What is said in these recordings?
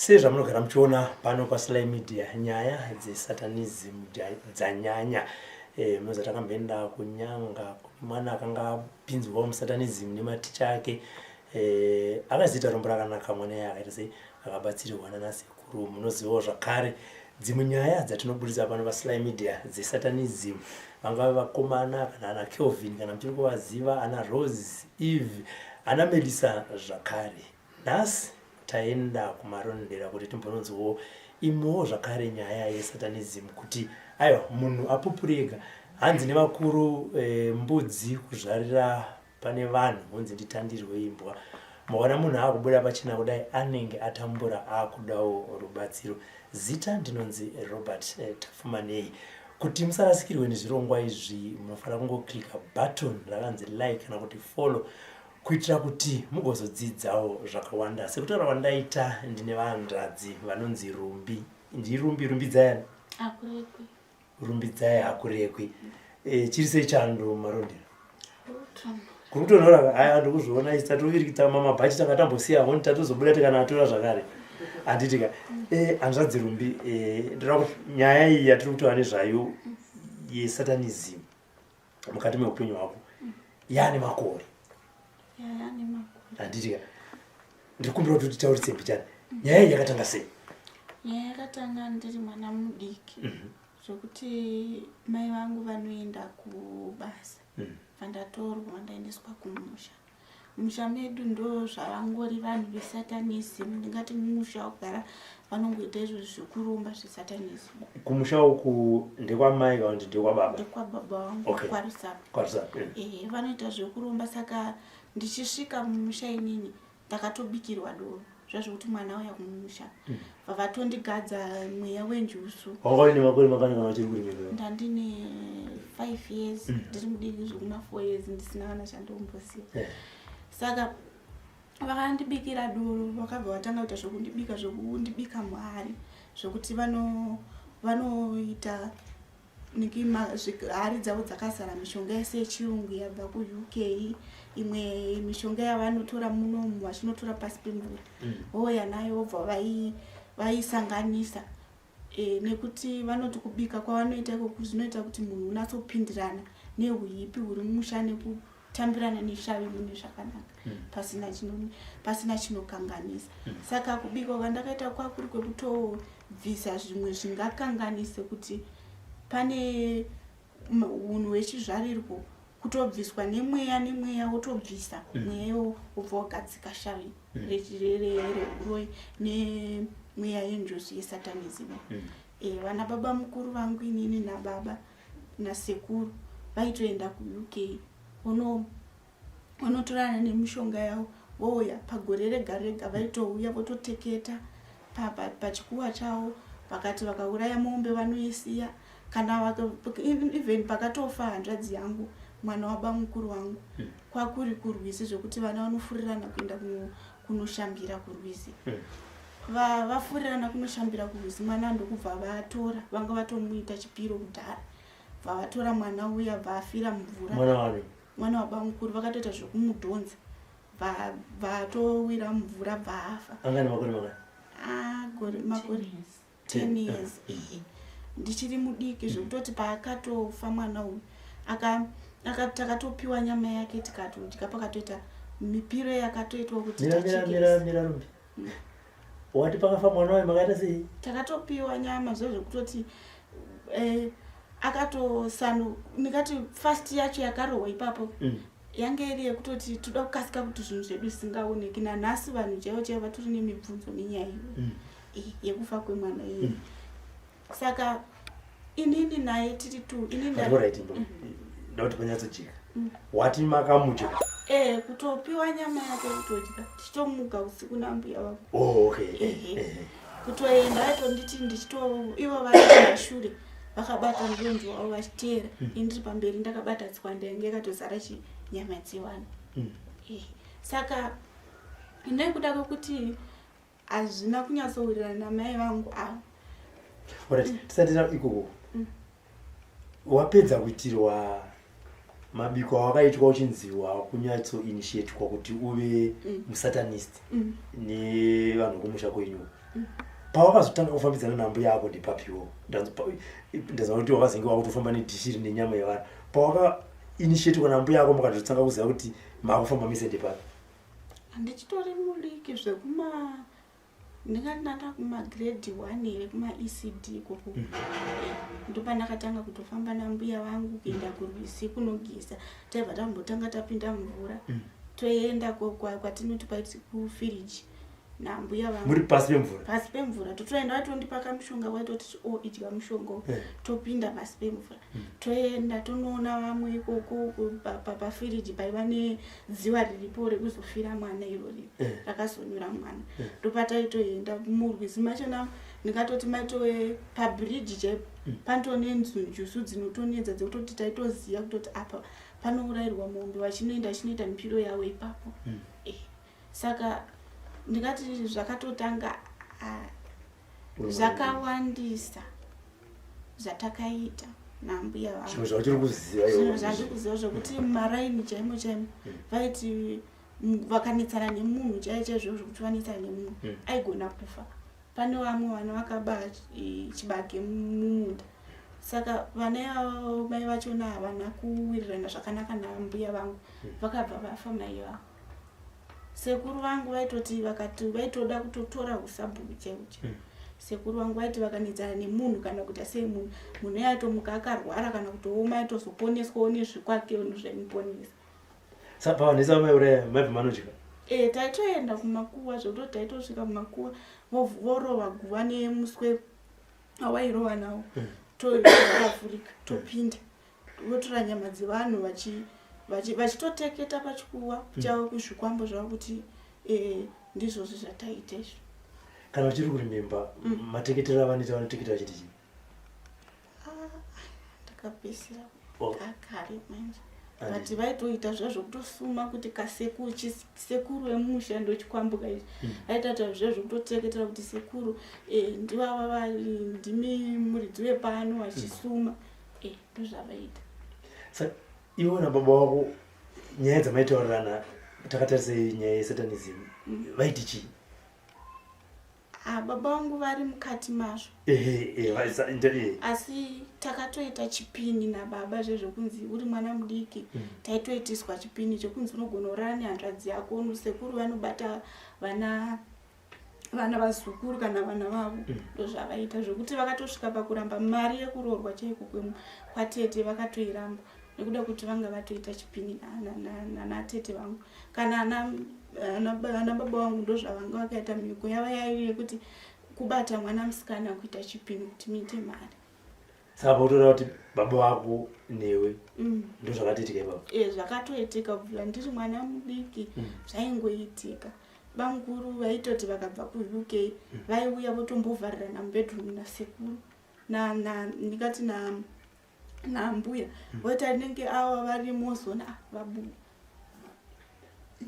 Sezvamunogara muchiona pano paSly Media, nyaya dzesatanism dzanyanya. Munoziva takamboenda kuNyanga mwana akanga apinzwawo musatanism nematicha ake. Akazoita rombo rakanaka mwana iye akaita sei, akabatsirwa nanasekuru. Munozivawo zvakare dzimwe nyaya dzatinoburitsa pano paSly Media dzesatanism, vangave vakomana kana ana Kelvin kana muchiri kuvaziva, ana Rose, Eve, ana Melissa zvakare. Nhasi taenda kuMarondera kuti timbononzwawo imwewo zvakare nyaya yesatanism kuti aiwa munhu apupure ega. Hanzi nevakuru mbudzi kuzvarira pane vanhu hunzi nditandirwe imbwa. Maona munhu akubuda pachena kudai anenge atambura akudawo rubatsiro. Zita ndinonzi Robert Tapfumanei. Kuti musarasikirwe nezvirongwa izvi munofanira kungoklika button rakanzi like kana kuti follow kuitira kuti mugozodzidzawo zvakawanda. Sekutaura kwandaita ndine vanzvadzi vanonzi Rumbi. NdiRumbi, Rumbidzai ani? Hakurekwi. Rumbidzai hakurekwi. Chiri sei chando Marondera? Kuri kutonhora? Haya, ndikuzviona isi tatovirikita mamabhachi tanga tambosiya honi tatozobuda tikanatora zvakare. Handiti ka? Hanzvadzi Rumbi, ndoda kuti nyaya iyi yatiri kutaura nezvayo yesatanism mukati meupenyu hwako yaane makore. Handiti ka? Ndiri kumbira kuti utitaurise mbichana. Nyaya iyi yakatanga sei? Nyaya yakatanga ndiri mwana mudiki. Zvekuti mai vangu vanoenda kubasa. Vandatorwa ndaendeswa kumusha. Musha medu ndo zvavangori vanhu vesatanism. Ndingati musha wagara vanongoita izvo zvekuromba zvesatanism. Kumusha uku ndekwamai kana kuti ndekwababa? Ndekwababa vangu, kwaRusape. KwaRusape. Vanoita zvekuromba saka ndichisvika mumusha inini ndakatobikirwa doro zvazvokuti mwana auya kumusha. Vavatondigadza mweya wenjuzu. Wanga uine makore mangani kana uchiri kurimira? Ndandine 5 years, ndiri mudiki zvekuma 4 years ndisina kana chandomboziva. Saka vakandibikira doro vakabva vatanga kuita zvekundibika, zvekundibika muhari zvekuti vanoita hari dzavo dzakazara mishonga yese yechirungu yabva kuUK, imwe mishonga yavanotora munomu vachinotora pasi pemvura. Vouya nayo vobva vaisanganisa. Nekuti vanoti kubika kwavanoita ikoko zvinoita kuti munhu unatsopindirana nehuipi huri mumusha nekutambirana neshavi mune zvakanaka. Pasina chinokanganisa. Saka kubika kwandakaita kwakuri kwekutobvisa zvimwe zvingakanganise kuti pane hunhu hwechizvarirwo, kutobviswa nemweya, nemweya wotobvisa mweya wobva wagadzika shavi rehuroyi nemweya yenjuzu yesatanism. Vana baba mukuru vangu inini nababa nasekuru vaitoenda kuUK vonotorana nemishonga yavo vouya pagore rega rega, vaitouya vototeketa pachikuwa chavo, vakati vakauraya mombe vanoisiya kana even pakatofa hanzvadzi yangu mwana wabamukuru wangu kwakuri kurwizi zvekuti vana vanofurirana kuenda kunoshambira kurwizi. Vafurirana kunoshambira kurwizi, mwana ndokubva vatora, vanga vatomuita chipiro kudhara, bva vatora mwana uya bvaafira mumvura. Mwana wani? Mwana wabamukuru, vakatoita zvekumudhonza bvatowira mumvura bvaafa. Anga nemakore mangani? Gore makore 10 years. Ndichiri mudiki zvekutoti paakatofa mwana uyu takatopiwa nyama yake tikatodya, pakatoita mipiro yakatoitwa kuti Mira, mira, mira, mira Rumbi. Wati pakafa mwana wayo makaita sei? Takatopiwa nyama zvo zvekutoti akatosanu ndingati fast yacho yakarohwa ipapo yange iri yekutoti toda kukasika kuti zvinhu zvedu zvisingaoneki. Nanhasi vanhu chaivo chaivo vatori nemibvunzo nenyaya iyoyo yekufa kwemwana iyoyo. Saka inini naye tiri two, inini Alright, ndoda kuti panyatsojeka. Wati makamudya? Kutopiwa nyama yake kutodya, tichitomuka usiku nambuya vangu. Oh, okay. Kutoenda vaitonditi ndichito ivo vari kumashure vakabata mudonzvo wavo vachiteera, ini ndiri pamberi ndakabata tswanda yange yakatozara chinyama dzevanhu. Saka nekuda kwekuti hazvina kunyatsowirirana namai vangu avo. Alright, tisati ikoko. Wapedza kuitirwa mabiko awakaitwa uchinzi wakunyatsoinitiatwa kuti uve musatanist nevanhu vokumusha kwenyu. Pawakazotanga kufambidzana nambuya ako ndepapiwo? Ndaziva kuti wakazenge wakutofamba nedhishi rine nyama yevanhu. Pawaka initiate nambuya ako mukatotanga kuziva kuti makufamba mese ndepapi? Handichitori mudiki zvekuma ndingati ndanda kumagrade one here kumaECD ikoko. Ndopandakatanga kutofamba nambuya vangu kuenda kurwizi kunogeza. Taibva tambotanga tapinda mvura. Toenda kwatinoti kwaiti kufiriji nambuya vangu. Muri pasi pemvura? Pasi pemvura. Totoenda vaitondipa kamushonga vaitoti o oh, idya mushonga. Topinda pasi pemvura. Toenda tonoona vamwe ikoko pafiriji paiva nedziva riripo rekuzofira mwana irori rakazonyura mwana. Ndopataitoenda murwizi machona ndingatoti maitove pabridge chaipo. Panotone njuzu dzinotonetsa dzekutoti taitoziva kutoti apa panourayirwa mombe vachinoenda vachinoita mipiro yavo ipapo. Saka ndingati zvakatotanga zvakawandisa zvatakaita nambuya vangu. Zvinhu zvauchiri kuziva iwe. Zvinhu zvandiri kuziva zvekuti maraini chaimo chaimo vaiti vakanetsana nemunhu chaiyo chaizvo zvekuti vanetsana nemunhu aigona kufa. Pane vamwe vana vakaba chibage mumunda. Saka vana ivavo mai vachona havana kuwirirana zvakanaka nambuya vangu. Vakabva vafa mai vavo. Sekuru vangu vaitoti vakati vaitoda kutotora husabhuku chaiwo chaiwo. Sekuru vangu vaiti vakanetsana nemunhu kana kuita sei munhu munhu iye aitomuka akarwara kana kutooma aitozoponeswawo nezvekwake zvaimuponesa. Saka pavanetsa vamaiuraya maibva manodya? Taitoenda kumakuva zvekutoti taitosvika kumakuva vorova guva nemuswe awairova nawo. Toavhurika topinda. Votora nyama dzevanhu vachitoteketa pachikuva chavo kuzvikwambo zvavo kuti ndizvozvo zvataita izvo. Kana uchiri kurimemba mateketero avanoita vanoteketa vachiti chii? Ndakapedzisira kare manje. But vaitoita zviya zvekutosuma kuti kasekuru vemusha ndochikwambuka izvi. Vaitoita zviya zvekutoteketera kuti sekuru ndivava ndimi muridzi wepano vachisuma. Ndozvavaita. Saka iwe nababa wako nyaya dzamaitaurirana takatarisa nyaya yesatanism vaiti chii? Baba vangu vari mukati mazvo. Asi takatoita chipini nababa zvezvekunzi uri mwana mudiki. Taitoitiswa chipini chekunzi unogona kurara nehanzvadzi yako. Sekuru vanobata vana vazukuru kana vana vavo. Ndozvavaita zvekuti vakatosvika pakuramba mari yekuroorwa chaiko kwatete vakatoiramba nekuda kuti vanga vatoita chipini natete vangu. Kana ana baba vangu ndozvavanga vakaita mhiko yava yaive yekuti kubata mwana musikana kuita chipini kuti muite mari. Saka pautoreva kuti baba vako newe ndozvakatoitika ipapo? Zvakatoitika kubvira ndiri mwana mudiki zvaingoitika. Bamukuru vaitoti vakabva kuUK vaiuya votombovharirana mubedroom nasekuru ndingati nambuya. Voita rinenge ava varimo zona vabuda.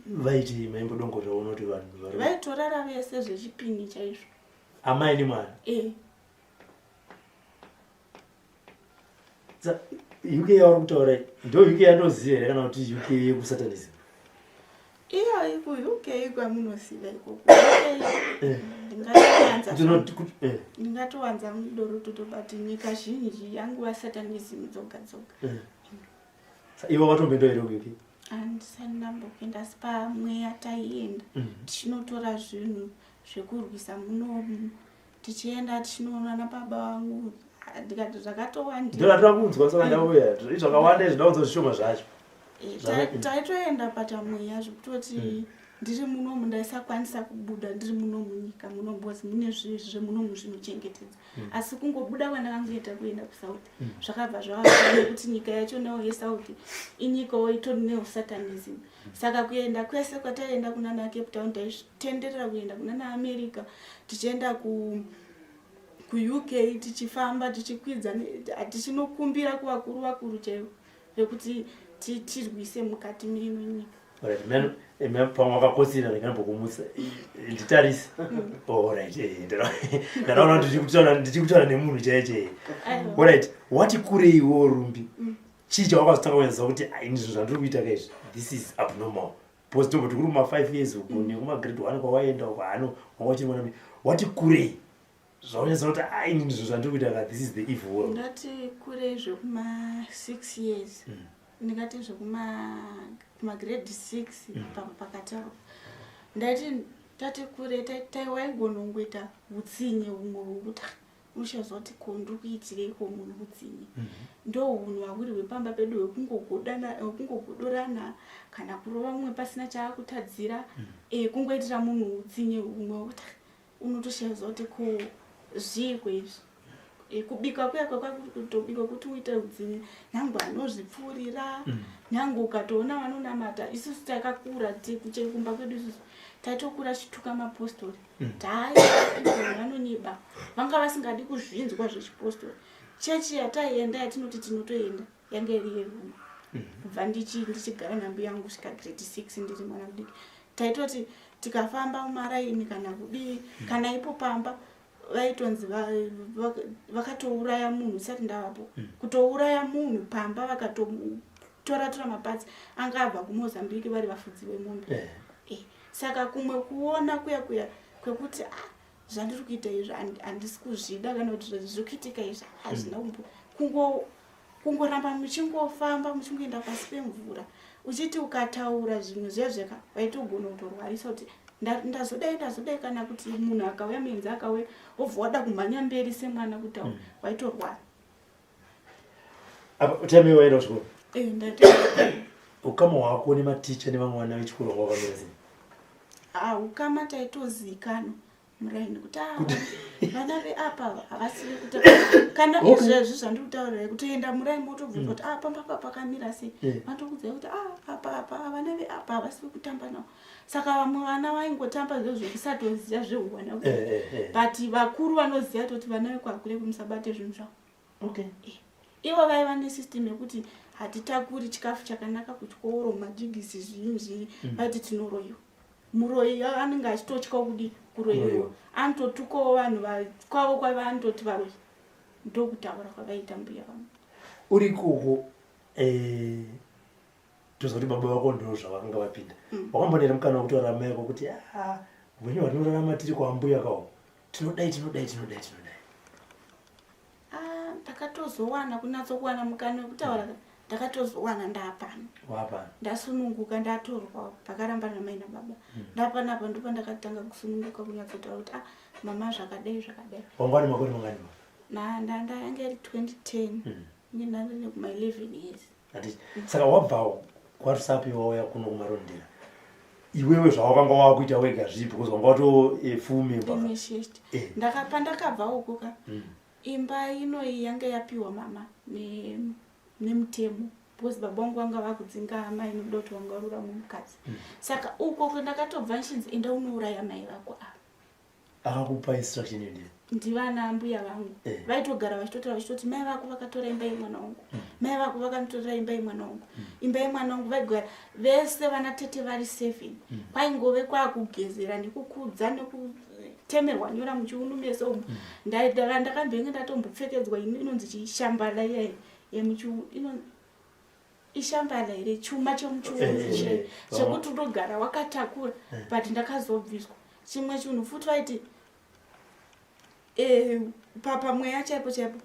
Vaiti maimbodongorera unoti vanhu vari vaitorara vese zvechipini chaizvo. Amai nemwana? UK yauri kutaura ndo UK yandoziva here kana kuti UK yekusatanism? Iyo iku UK kwamunoziva ikoko. Ndingatowanza mudorototo but nyika zhinji yanguva satanism dzoga dzoga. Iwe watomboendawo here kuUK? Handisati ndambokuenda asi pamweya taienda tichinotora zvinhu zvekurwisa muno tichienda tichinoona nababa vangu ndikati zvakatowandira. Ndinoda kunzwa saka ndauya zvakawanda izvi ndakunzwa zvishoma zvacho. Taitoenda pachamweya zvekutoti ndiri munomu ndaisakwanisa kubuda ndiri muno munyika muno because mune zvemunomu zvinochengetedza. Asi kungobuda kwandakangoita kuenda kuSouth zvakabva zvava nekuti nyika yacho nayo yeSouth inyikawo itori neusatanism. Saka kuenda kwese kwataienda kunana Cape Town taitenderera kuenda kunana America tichienda kuUK tichifamba tichikwidza tichinokumbira kuvakuru vakuru chaivo vekuti tirwise mukati meino nyika. Alright, man, man, pamwe wakakotsira ndingambokumutsa nditarise. Alright, ndakaona kuti ndichikutaura nemunhu chaiye chaiye. Alright, wati kureiwo Rumbi? Chii chawakazotanga kunyatsoziva kuti ini zvinhu zvandiri kuita kaizvi, this is abnormal. Because tomboti kuri kuma 5 years uko nekuma grade 1 kwawaenda uko hano wanga uchiri mwana mudiki. Wati kurei zvaunyatsona kuti ah ini ndizvo zvandiri kuita ka this is the evil world. Ndati kurei zvekuma 6 years. Ndingati zvekuma kuma grade 6 pakati apo. Ndaiti tati kure taiwaigona kungoita utsinye humwe hwekuti Unoshaya kuti ko ndiri kuitireiko munhu hutsinye. Ndohunhu hwahuri hwepamba pedu hwekungogodana hwekungogodorana kana kurova mumwe pasina chaakutadzira. Eh kungoitira munhu hutsinye humwe hwekuti unotoshaya kuti ko zviiko izvi. Eh, kubika kuya kwakutobikwa kuti uite hutsinye nyangwe anozvipfuurira nyangwe ukatoona vanonamata isusu takakura kumba kwedu isusu taitokura tichituka mapostori Vanonyiba vanga vasingadi kuzvinzwa zvechipostori. Chechi yataienda yatinoti tinotoenda yanga iri yeroma. Kubva ndichigara nambuya yangu kusvika grade 6 ndiri mwana mudiki. Taitoti tikafamba mumaraini kana kudii kana ipo pamba vaitonzi vakatouraya munhu isati ndavapo. Kutouraya munhu pamba vakatotora tora mapatsi anga abva kuMozambique vari vafudzi vemombe. Eh. Saka kumwe kuona kuya kuya kwekuti ah, zvandiri kuita izvi handisi kuzvida kana kuti zviri kuitika izvi hazvina kumbo kungo kungoramba muchingofamba muchingoenda pasi pemvura uchiti ukataura zvimwe zviya zveka waitogona kutorwarisa kuti ndazodai ndazodai kana kuti munhu akauya muenzi akauya wobva wada kumhanya mberi semwana kutaura waitorwara. Apa time waenda kuchikoro? Eh, ndaita. Ukama hwako nematicha nevamwe vana vechikoro hwanga hwakamira sei? Ah, ukama taitozikanwa muraini kuti ah, vana veapa havasi vekuta kana izvezvi zvandiri kutaurira kutoenda muraini motobvunza kuti ah, pamba apa pakamira sei vanotokuudzai kuti ah, apa apa vana veapa havasi vekutamba navo. Saka vamwe vana vaingotamba zvo zvekusatoziva zvehuwana but vakuru vanoziva toti vana vekwaGureku musabate zvinhu zvavo. Okay. Ivo vaiva nesystem yekuti hatitakuri chikafu chakanaka kuchikoro, majigisi zvii zvii, vaiti tinoroyiwa. Muroyi anenge achitotya kudi kuroyiwa. Anototukawo vanhu kwavo kwaiva anototi varoyi. Ndokutaura kwavaita mbuya vangu. Uri ikoko toziva kuti baba vako ndo zvavakanga vapinda. Wakambonera mukana wekutaura amai vako kuti ah, upenyu hwatinorarama tiri kwaambuya kawo tinodai tinodai tinodai tinodai. Ah, ndakatozowana kunyatsokuwana mukana wekutaura ndakatozowana ndaapano. Wapano. Ndasununguka ndatorwa pakaramba namai nababa. Ndapanapa ndipo ndakatanga kusununguka kunyatsotaura kuti ah mama zvakadai zvakadai. Wanga une makore mangani ma? Na nda yanga iri 2010. Inge ndandine kuma 11 years. Handiti. Saka wabva kwaRusape wauya kuno kuMarondera. Iwewe zvawakanga wakuita wega zvipi because wanga wato full member. Initiate. Ndakapa ndakabva uko ka. Imba inoyi yanga yapiwa mama nemutemo because baba vangu vanga vakudzinga amai nekuda kuti vanga varora mumukadzi. Saka uko ndakatobva nchinzi enda unouraya mai vako ava. Akakupa instruction iyo ndiani? Ndivana mbuya vangu. Vaitogara vachitotaura vachitoti mai vako vakatora imba yemwana wangu. Mai vako vakanotorera imba yemwana wangu. Imba yemwana wangu vaigara vese vana tete vari 7. Kwaingove kwakugezera nekukudza nekutemerwa nyora muchiunu mese umu. Ndakambenge ndatombopfekedzwa inonzi chishambala iya yemuchiunu ino ishambala here chuma chemuchiunu chekuti unogara wakatakura but ndakazobviswa. Chimwe chinhu futi vaiti pamweya chaipo chaipo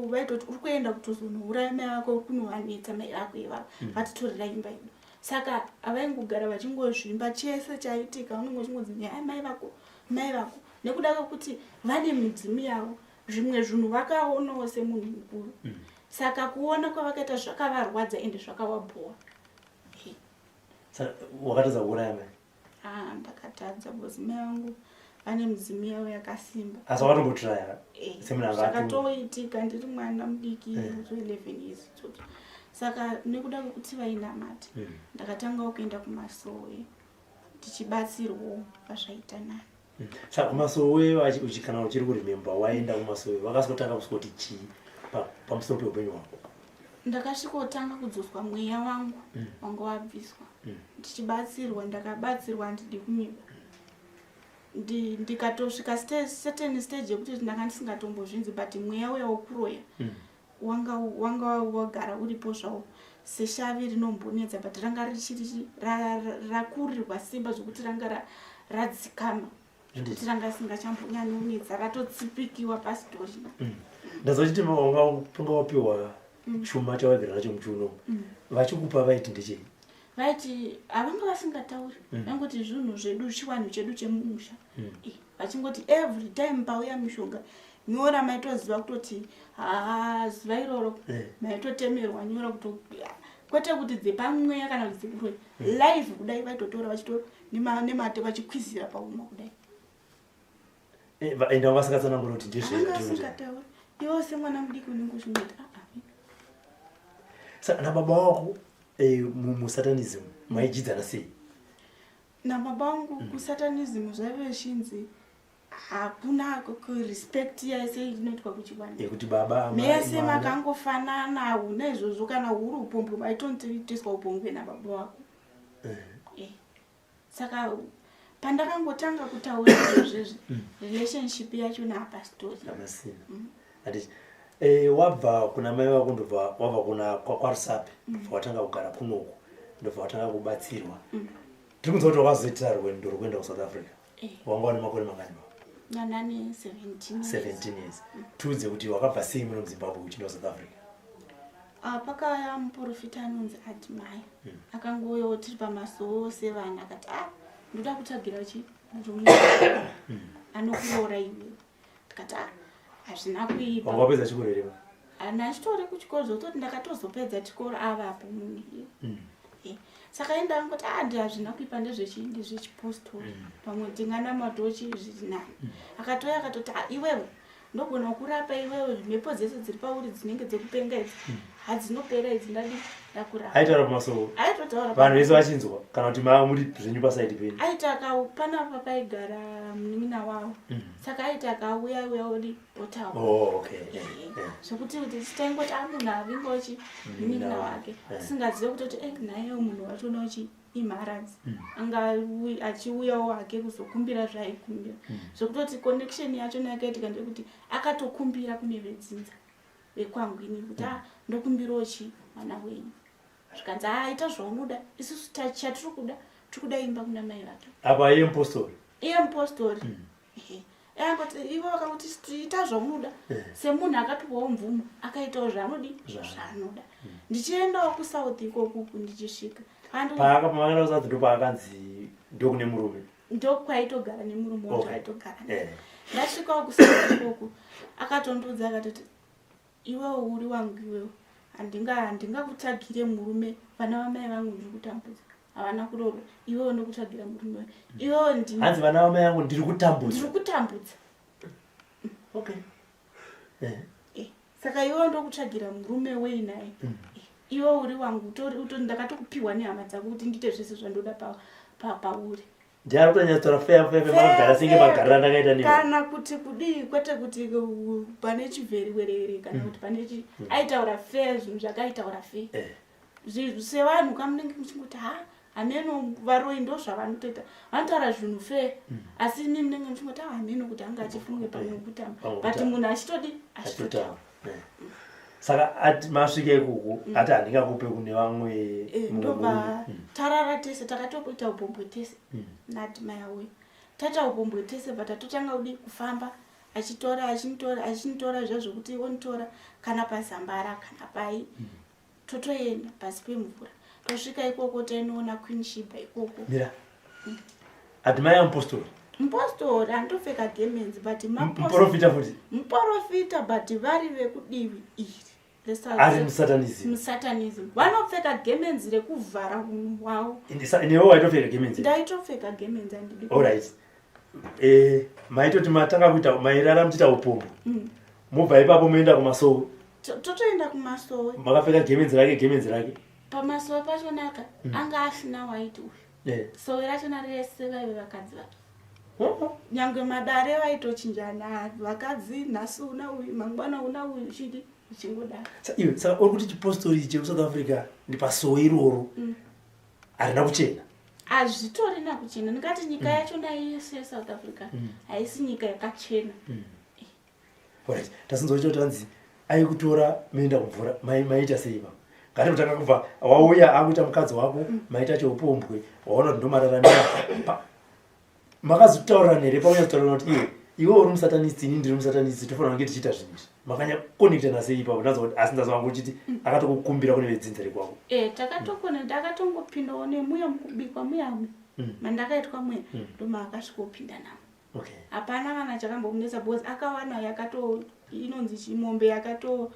vaitoti uri kuenda kutozonouraya mai vako kunovanetsa mai vako ivavo vatitorera imba yedu. Saka havaingogara vachingozvimba chese chaitika unenge uchingonzi nyaya mai vako mai vako nekuda kwekuti vane midzimu yavo zvimwe zvinhu vakaonawo semunhu mukuru. Saka kuona kwavakaita zvakavarwadza ende zvakavabhowa. Saka wakatadza kuuraya mai? Ah, ndakatadza because mai vangu vane midzimu yavo yakasimba. Asi wakatombotraya semunhu anga Zvakatoitika ndiri mwana mudiki 11 years idzodzo. Saka nekuda kwekuti vainamata ndakatangawo kuenda kumasowe ndichibatsirwawo pazvaita nani. Saka kumasowe kana uchiri kuremember waenda kumasowe vakasvikotanga kusvikoti chii pamusoro peupenyu hwako? Ndakasvikotanga kudzoswa mweya wangu wanga wabviswa. Ndichibatsirwa, ndakabatsirwa handidi kunyepa. Ndikatosvika certain stage yekuti ndanga ndisingatombozvinzi but mweya uya wekuroya wanga wagara uripo zvawo. Seshavi rinombonetsa but ranga richiri rakurirwa simba zvekuti ranga radzikama zvekuti ranga risingachambonyanyonetsa ratotsipikiwa pasitorina. Ndazwa chiti wanga wapiwa chuma chawaigara nacho muchiuno. Vachikupa vaiti ndechei? Vaiti havanga vasingatauri, vaingoti zvinhu zvedu, chiwanhu chedu chemumusha. Vachingoti every time pauya mishonga nyora, maitoziva kutoti haa, zuva iroro maitotemerwa nyora kuto, kwete kuti dzepamweya kana kuti dzekuroyi live kudai, vaitotora vachito nemate vachikwizira pauma kudai. Enda vasingatsanangura kuti ndizvo? Havanga vasingatauri. Iwo semwana mudiki unenge uchingoti aa. Saka nababa wako musatanism maidyidzana sei? Nababa vangu kusatanism zvaive zvichinzi hakuna kurespect yaise inoitwa kuchivanhu. Yekuti baba, amai, mese mwana. Makangofanana, hauna izvozvo. Kana huri upombwe, maitonitoiswa upombwe nababa vako. Saka pandakangotanga kutaura izvozvezvi, relationship yacho naapastori Amasina. Ati wabva kuna mai vako, ndobva wabva kuna kwaRusape, ndobva watanga kugara kunoku, ndobva watanga kubatsirwa. Tiri kunzwa kuti wakazoitira rwendo rwekuenda kuSouth Africa. Wanga wane makore mangani? Nanane 17 years. 17 years. Tiudze kuti wakabva sei muno muZimbabwe uchienda kuSouth Africa. Ah, pakauya muprofita anonzi Admire. Akangouyawo tiri pamasowo sevana, akati, "A, ndoda kutsvagira chi murume anokuroora iwewe." Tikati, "A, hazvina kuipa." Wanga wapedza chikoro here? Ana achitori kuchikoro, zvekutoti ndakatozopedza chikoro avapo munhu iye. Saka enda angoti, "A, ndi hazvina kuipa, ndezvechipostori, pamwe tinganamatawo chi zviri nani." Akatouya akatoti, "Ah, iwewe ndogona kurapa iwewe, mhepo dzese dziri pauri dzinenge dzekupenga idzi hadzinopera idzi, ndadi ndakurapa." Aitaura pamasowo? Aitotaura. Vanhu vese vachinzwa kana kuti maa muri zvenyu pasaidi penyu? Aiti panapa paigara munin'ina wavo, saka aiti akauya uya odi otaura. Oh, okay. Zvekuti kuti taingoti a munhu avingochi munin'ina wake, tisingazive kutoti e naiye munhu wacho uchi imharadzi, anga achiuyawo hake kuzokumbira zvaaikumbira. Zvekutoti connection yacho yakaitika ndeyekuti akatokumbira kune vedzinza vekwangu ini kuti, "A, ndokumbirawo chi mwana wenyu." Zvikanzi, "A, ita zvaunoda, isusu chatiri kuda, tiri kuda imba kuna mai vake." Apa iye mupostori? Iye mupostori. Ehe. Angoti ivo vakangoti ita zvaunoda. Semunhu akapiwawo mvumo, akaitawo zvaanodi, zvaanoda. Ndichiendawo kuSouth ikokuku, ndichisvika Paakaenda kuSouth, ndopaakanzi ndokune murume? Ndokwaitogara nemurume wacho. Aitogara naye. Ndasvikawo kuSouth ikoku, akatondiudza akatoti, "Iwewo uri wangu iwewo, handingakutsvagire murume. Vana vamai vangu ndiri kutambudza, havana kuroorwa. Iwewo ndokutsvagira murume, iwewo ndi Hanzi vana vamai vangu ndiri kutambudza? Ndiri kutambudza. Okay. Saka iwewo ndokutsvagira murume wei naye? Iwe uri wangu, ndakatokupiwa nehama dzako kuti ndiite zvese zvandoda pauri. Ndiari kutonyatsotaura feya feya, makagara senge magariro andakaita newe. Kana kuti kudii, kwete kuti pane chivheriwerere kana kuti pane chi. Aitaura feya, zvinhu zvakaitaura feya. Sevanhu kamunenge muchingoti, ha, hameno varoi ndo zvavanotoita, vanotaura zvinhu feya, asi imi munenge muchingoti, "Ah, hameno kuti anga achifunge pamwe kutamba," Pamwe but kutamba. Munhu achitodi achitotaura. Achitotaura. Saka ati masvika ikuku, ati handingakupe kune vamwe mumwe Ndobva murume. Tarara tese, takatoita upombwe tese naAdmire. Taita upombwe tese, but tatotanga kudi kufamba, achitora, achinitora, achinitora zviya zvokuti onitora kana pazambara kana pai, totoenda pasi pemvura, tosvika ikoko, tainoona Queen Shiba ikoko. Mira, Admire mupostori? Mupostori, andopfeka gemenzi, but Muprofita futi? Muprofita, but vari vekudivi iri Ari musatanism? Musatanism, vanopfeka gemenzi rekuvhara unhu hwavo. Newe waitopfeka gemenzi? Ndaitopfeka gemenzi, handidi. Alright. Maitoti matanga kuita, mairara muchiita upombwe, mobva ipapo moenda kumasowe? Totoenda kumasowe. Makapfeka gemenzi rake, gemenzi rake. Pamasowe pachonaka anga asina waiti uyu. Sowe rachona rese vaive vakadzi vake. Oh. Nyange madare vaitochinjana vakadzi, nhasi una uyu, mangwana una uyu, chidi zvichingodaro. Iwe, saka uri kuti chipostori chekuSouth Africa ndipasowe iroro harina kuchena? Hazvitorina kuchena. Ndingati nyika yachona yese yeSouth Africa haisi nyika yakachena. Alright, tasinzwa kuti hanzi aikutora moenda kumvura. Maita sei ipapo? Ngatikutanga kubva wauya akuita mukadzi wako, maita cheupombwe, waona kuti ndomararamira. Makazotaurirana here pakunyatsotaurana kuti iwe iwe uri musatanist, ini ndiri musatanist, tofanira kunge tichiita zvinhu izvi? Makanyakonectana sei ipapo? Ndanzwa kuti asi ndanzwa wangu uchiti akatokukumbira kune vedzinza rekwako. Eh, takatokonecta, akatongopindawo nemuya mukubikwa muya mandakaitwa muya, ndomaakasvikopinda namo. Hapana kana chakambomunetsa because akawana yakato inonzi chimombe yakato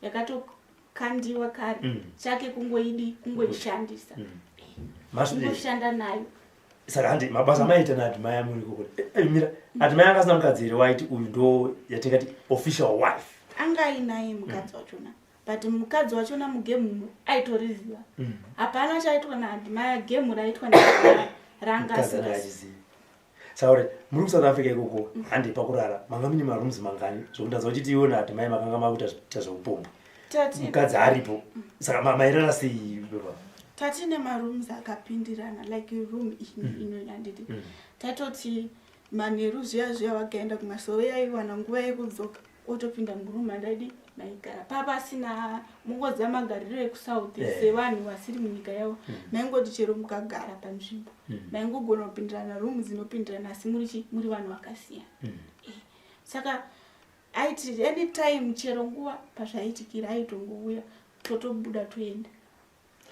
yakatokandiwa kare. Chake kungoidi kungoishandisa, kungoshanda nayo. Saka handi mabasa maita naAdmire muri ikoko? Mira, Admire anga asina mukadzi here waiti uyu ndo yatingati official wife? Anga ainaye mukadzi wachona, but mukadzi wachona mugemu aitoriziva. Hapana chaitwa naAdmire, gemu raitwa naAdmire ranga mukadzi anga asingazivi. Achizivi. Saka kuti muri kuSouth Africa ikoko, handi pakurara manga mune marooms mangani? Zvokuti ndanzwa uchiti iwe naAdmire makanga makuita zveupombwe Tati mukadzi aripo, saka mairara sei baba? Tatine marooms akapindirana, like room ino handiti? Tatoti manheru zviya zviya vakaenda kumasowe, yaiwana nguva yekudzoka otopinda muroom andaidi maigara papasina. Mungoziva magariro ekuSouth sevanhu vasiri munyika yavo. Maingoti chero mukagara panzvimbo, maingogona kupindirana, room dzinopindirana, asi muri chi muri vanhu vakasiyana. Saka aiti anytime, chero nguva pazvaitikira, aitongouya totobuda toenda.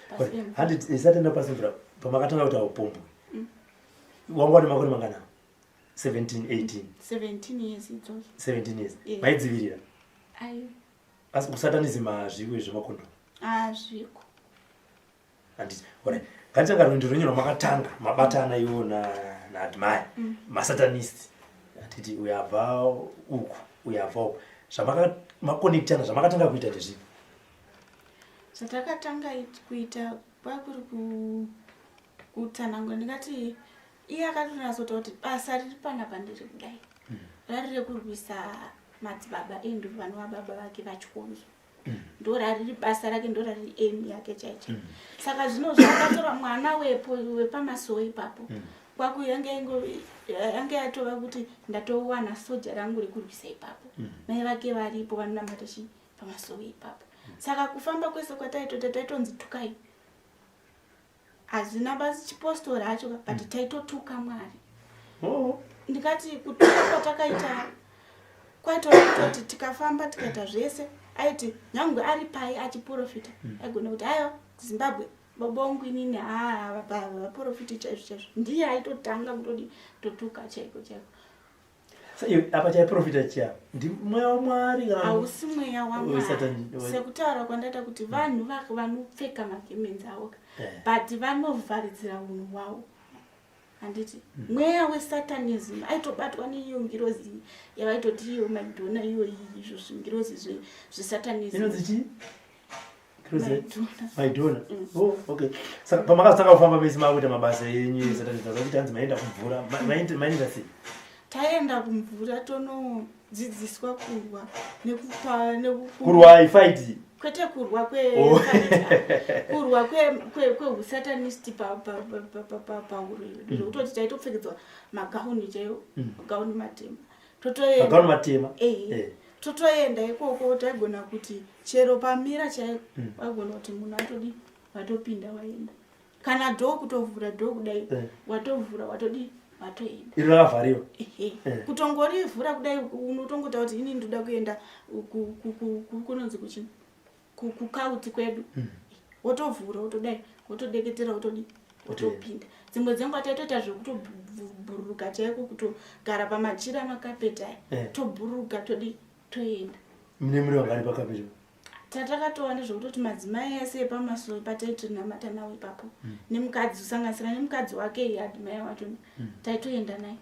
Pasina. Handi isati enda pasimvura, pamakatanga kuita upombwe wanga wane makore mangana? 17, 18? 17 years idzodzo. 17 years? Yeah. Maidzivirira? Ayo. Asi kusatanism hazviko izvo, Hazviko. Handiti? Alright, ngatitanga rwendo rwenyu rwamakatanga mabatana iwo naAdmire, masatanist, handiti? Uyo abva uku, uyo abva uku, zvamakakonectana, zvamakatanga kuita ndezvipi? Zvatakatanga kuita kwakuri kutsanangura. Ndingati iye akatonyatsota kuti basa riri panapa ndiri kudai, rari rekurwisa madzibaba Andrew vanova baba vake vaChikonzo. Ndo rariri basa rake, ndo rariri aim yake chaicho. Saka zvino zvakatora mwana wepo wepamasowe ipapo, kwaku yange yatova kuti ndatowana soja rangu rekurwisa ipapo. Mai vake varipo vanonamata chi pamasowe ipapo. Saka kufamba kwese kwataitota, taitonzi tukai, hazvina basi chipostori hacho, but taitotuka Mwari. Ndikati kutuka kwatakaita kwaitova kutoti tikafamba tikaita zvese, aiti nyange ari pai achiprofita, aigona kuti aiwa, Zimbabwe baba wangu inini haa vaprofiti chaizvo chaizvo, ndiye aitotanga kutodi totuka chaiko chaiko. So, iwe, apa chaiprofita chiya ndi mweya waMwari kana Hausi mweya waMwari. Wasatan Sekutaura kwandaita kuti vanhu vanopfeka magemenzi avo ka, but vanovharidzira unhu hwavo, handiti? Mweya wesatanism aitobatwa neiyo ngirozi yavaitoti iyo Madonna iyo, izvo zvingirozi zvesatanism. Inonzi chii? Ngirozi Madonna. Maidona. Oh, okay. Saka pamakatanga kufamba mese makuita mabasa enyu esatanism, kuti hanzi maenda kumvura, maenda sei? Taenda kumvura tonodzidziswa kurwa nekupa Kurwa ifight? Kwete kurwa kwe Oh. kurwa kwehusatanist pahuro yedu, zvekutoti taitopfekedzwa magauni chaiwo, magauni matema, totoenda. Magauni matema? Eh. Totoenda ikoko, taigona kuti chero pamira chaiko, waigona kuti munhu atodi watopinda waenda, kana door kutovhura door kudai, watovhura watodi watoenda. Iro rakavhariwa? Ehe. Eh. Kutongorivhura kudai, unotongotaura kuti ini ndoda kuenda kunonzi kuchi kukauti kwedu, wotovhura wotodai, wotodeketera, wotodi wotopinda. Dzimwe dzenguva taitoita zvekutobhururuka chaiko, kutogara pamachira makapeti aya, tobhururuka todi toenda. Mune muri vangani pakapeti? Tatakatova ndezvekutoti madzimai ese epamasowe pataitinamata nawo ipapo, nemukadzi, kusanganisira nemukadzi wake iye Admire wacho, taitoenda naye.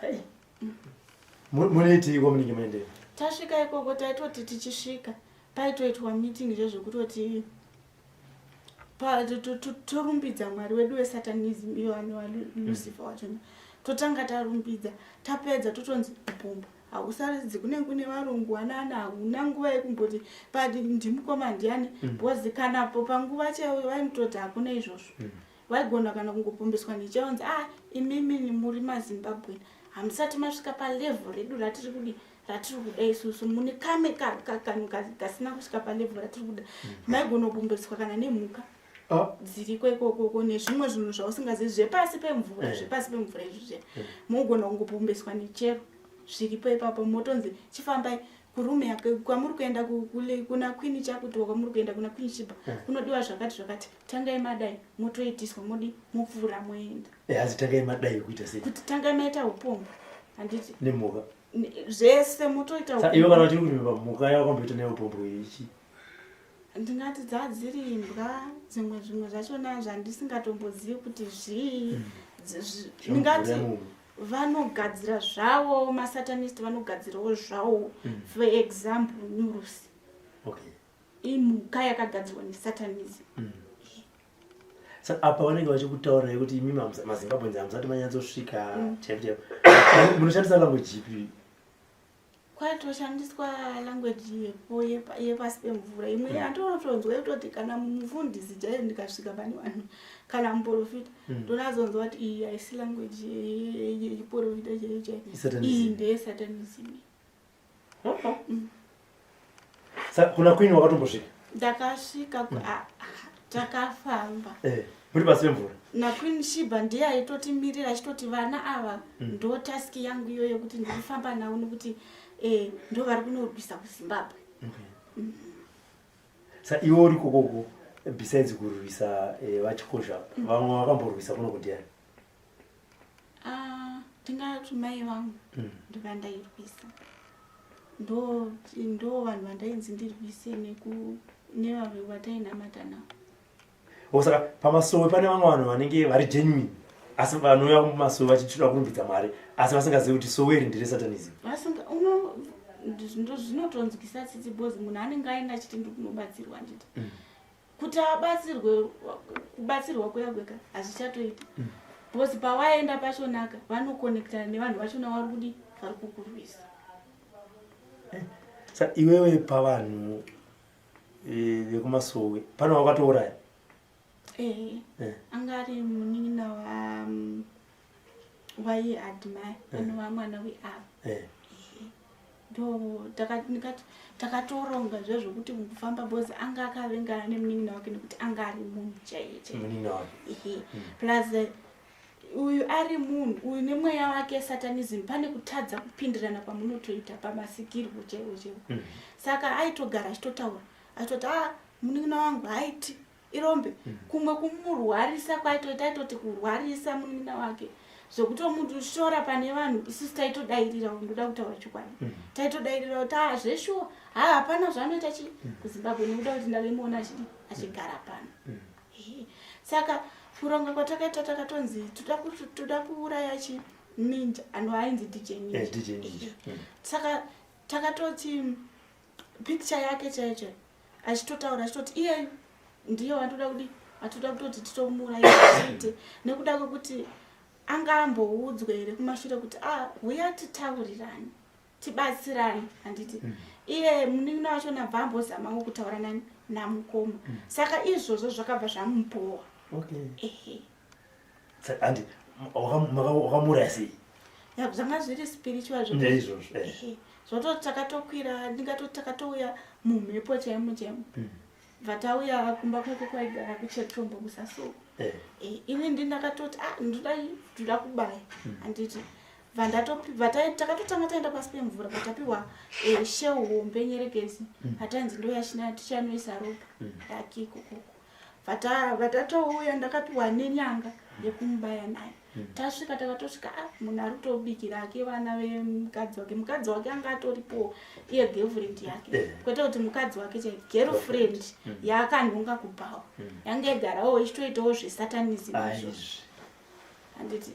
Hey. Munoiteiko munenge maendera? Tasvika ikoko, taitoti tichisvika paitoitwa meeting, zvezvekutoti torumbidza Mwari wedu wesatanism, iyo anova Lucifer wachona. Totanga tarumbidza, tapedza totonzi upombo hausaridzi. Kunenge kune varungu anana, hauna nguva yekumboti but ndimukoma ndiani, because kanapo panguva chaiyo vainototi hakuna izvozvo. Vaigona kana kungopombeswa nechaonzi, ah, imimi muri maZimbabwe, hamusati masvika palevel redu ratiri kudi. Ratiri kuda isusu mune kame kanhu kasina kusvika palevel ratiri kuda. Maigona kumbeswa kana nemhuka dziriko ikokoko nezvimwe zvinhu zvausingazivi zvepasi pemvura, zvepasi pemvura izvi zviya. Mogona kungopombeswa nechero zviripo ipapo, motonzi chifambai kurume yake kwamuri kuenda, kuna Queen chakuti kwamuri kuenda kuna Queen Shiba kunodiwa zvakati zvakati, tangai madai, motoitiswa, modi mopfuura moenda. Asi tangai madai kuita sei? Kuti tangai maita upombo, handiti? Nemhuka. Zvese motoita. Sa iwe kana uchiri kurimba mhuka yawakamboita nayo upombo ichi? Ndingati dzadziri imbwa, dzimwe zvimwe zvachona zvandisingatombozivi kuti zvii. Ndingati vanogadzira zvavo masatanist, vanogadzirawo zvavo. For example, nyurusi imhuka yakagadzirwa nesatanism. Saka apa vanenge vachikutaurirai kuti imi maZimbabweans hamusati manyatsosvika chaipo chaipo. Munoshandisa language ipi? Kwaitoshandiswa language yepo yepasi pemvura imwe yandinotonzwa yekutoti kana mufundisi chaiyo ndikasvika pane vanhu kana muprofita, ndonazonzwa kuti iyi haisi language yechiprofita chaiyo chaiyo, iyi ndeyesatanism. Saka kuna Queen wakatombosvika? Ndakasvika, takafamba. Muri pasi pemvura? NaQueen Shiba, ndiye aitotimirira achitoti vana ava ndo task yangu iyoyo yekuti ndikufamba navo nekuti ndo vari kunorwisa kuZimbabwe. Okay. Sa iwe uri kokoko, besides kurwisa vachikozha, vamwe vakamborwisa kuno kundiani? Ah, ndingati mai vangu ndovandairwisa, ndo vanhu vandainzi ndirwise nevavi vatainamata navo. O, saka pamasowe pane vamwe vanhu vanenge vari genuine, asi vanouya mumasowe vachitoda kurumbidza Mwari, asi vasingazivi kuti sowe iri ndere satanism. Vasinga uno ndo zvinotonzwisa tsitsi because munhu anenge aenda achiti ndiri kunobatsirwa, handiti? Kuti abatsirwe, kubatsirwa kuya kweka hazvichatoita because pawaenda pachonaka vanokonektana nevanhu vachona vari kudi vari kukurwisa. Sa iwewe pavanhu vekumasowe pane wakatouraya? Ehe. Anga ari munin'ina wa waiye Admire, anova mwana weava. Ndo ndikati takatoronga zvezvokuti mukufamba because anga akavengana nemunin'ina wake nekuti anga ari munhu chaiye chaiye. Munin'ina wake. Ehe. Plus uyu ari munhu uyu nemweya wake satanism, pane kutadza kupindirana kwamunotoita pamasikirwo chaiwo chaiwo. Saka aitogara achitotaura achitoti, a munin'ina wangu haiti, irombe. Kumwe kumurwarisa kwaitoita, aitoti kurwarisa munin'ina wake zvekutomushora pane vanhu. Isusu taitodairira, ndoda kutaura chokwadi, taitodairira kuti a zveshuwa ha hapana zvaanoita chi kuZimbabwe nekuda kuti ndaimuona achidi achigara pano. Ehe. Saka kuronga kwatakaita, takatonzi toda kuuraya chi Ninja ano ainzi DJ Ninja. DJ Ninja. Ehe. Saka takatoti picture yake chaiyo chaiyo achitotaura achitoti iyeyu ndiye watoda kudi atoda kutoti titomuuraya tiite nekuda kwekuti anga amboudzwe here kumashure kuti a huya titaurirane tibatsirane, handiti? Iye munin'ina wacho nabva ambozamawo kutaura nani namukoma. Saka izvozvo zvakabva zvamubowa. Ehe. Saka handi wakamuuraya sei? Ya, zvanga zviri spiritual. Ndeizvozvo. Ehe. Zvototi takatokwira, ndingatoti takatouya mumhepo chaimo chaimo. Bva tauya kumba kweko kwaigara kuchetombo kusasuku. Ini ndi ndakatoti a ndoda ndoda kubaya, handiti? Bva takatotanga taenda pasi pemvura, patapiwa shell hombe nyerekezi, atainzi ndoyachina tichanoisa ropa rake ikokoko. Bva tatouya ndakapiwa nenyanga yekumubaya nayo. Tasvika, takatosvika a munhu ari kutobikira ake vana vemukadzi wake. Mukadzi wake anga atoripowo iye girlfriend yake. Kwete kuti mukadzi wake chai, girlfriend yaakanhonga kubhawa yanga igarawo ichitoitawo zvesatanism izvozvo, Aizvi. Handiti?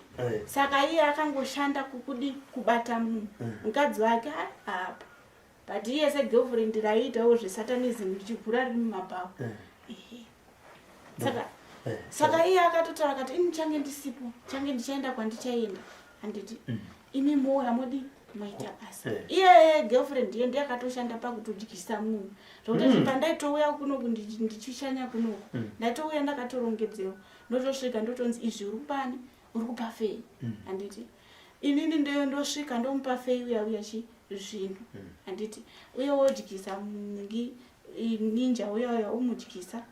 Saka iye akangoshanda kukudi kubata munhu. Mukadzi wake haapo, but iye segirlfriend raiitawo zvesatanism richigura riri mumabhawa. Ehe. Saka iye akatotaura akati, ini change ndisipo, change ndichaenda kwandichaenda, handiti? Imi mouya modi maita basa. Iye girlfriend iye ndiye akatoshanda pakutodyisa munhu zvokuti pandaitouya kunoku ndichishanya kunoku, ndaitouya ndakatorongedzewa, ndotosvika ndotonzi izvi uri kupani, uri kupa Fei, handiti? Inini ndosvika ndomupa Fei uya uya chi. zvinhu handiti uye wodyisa ngi ninja uya uya womudyisa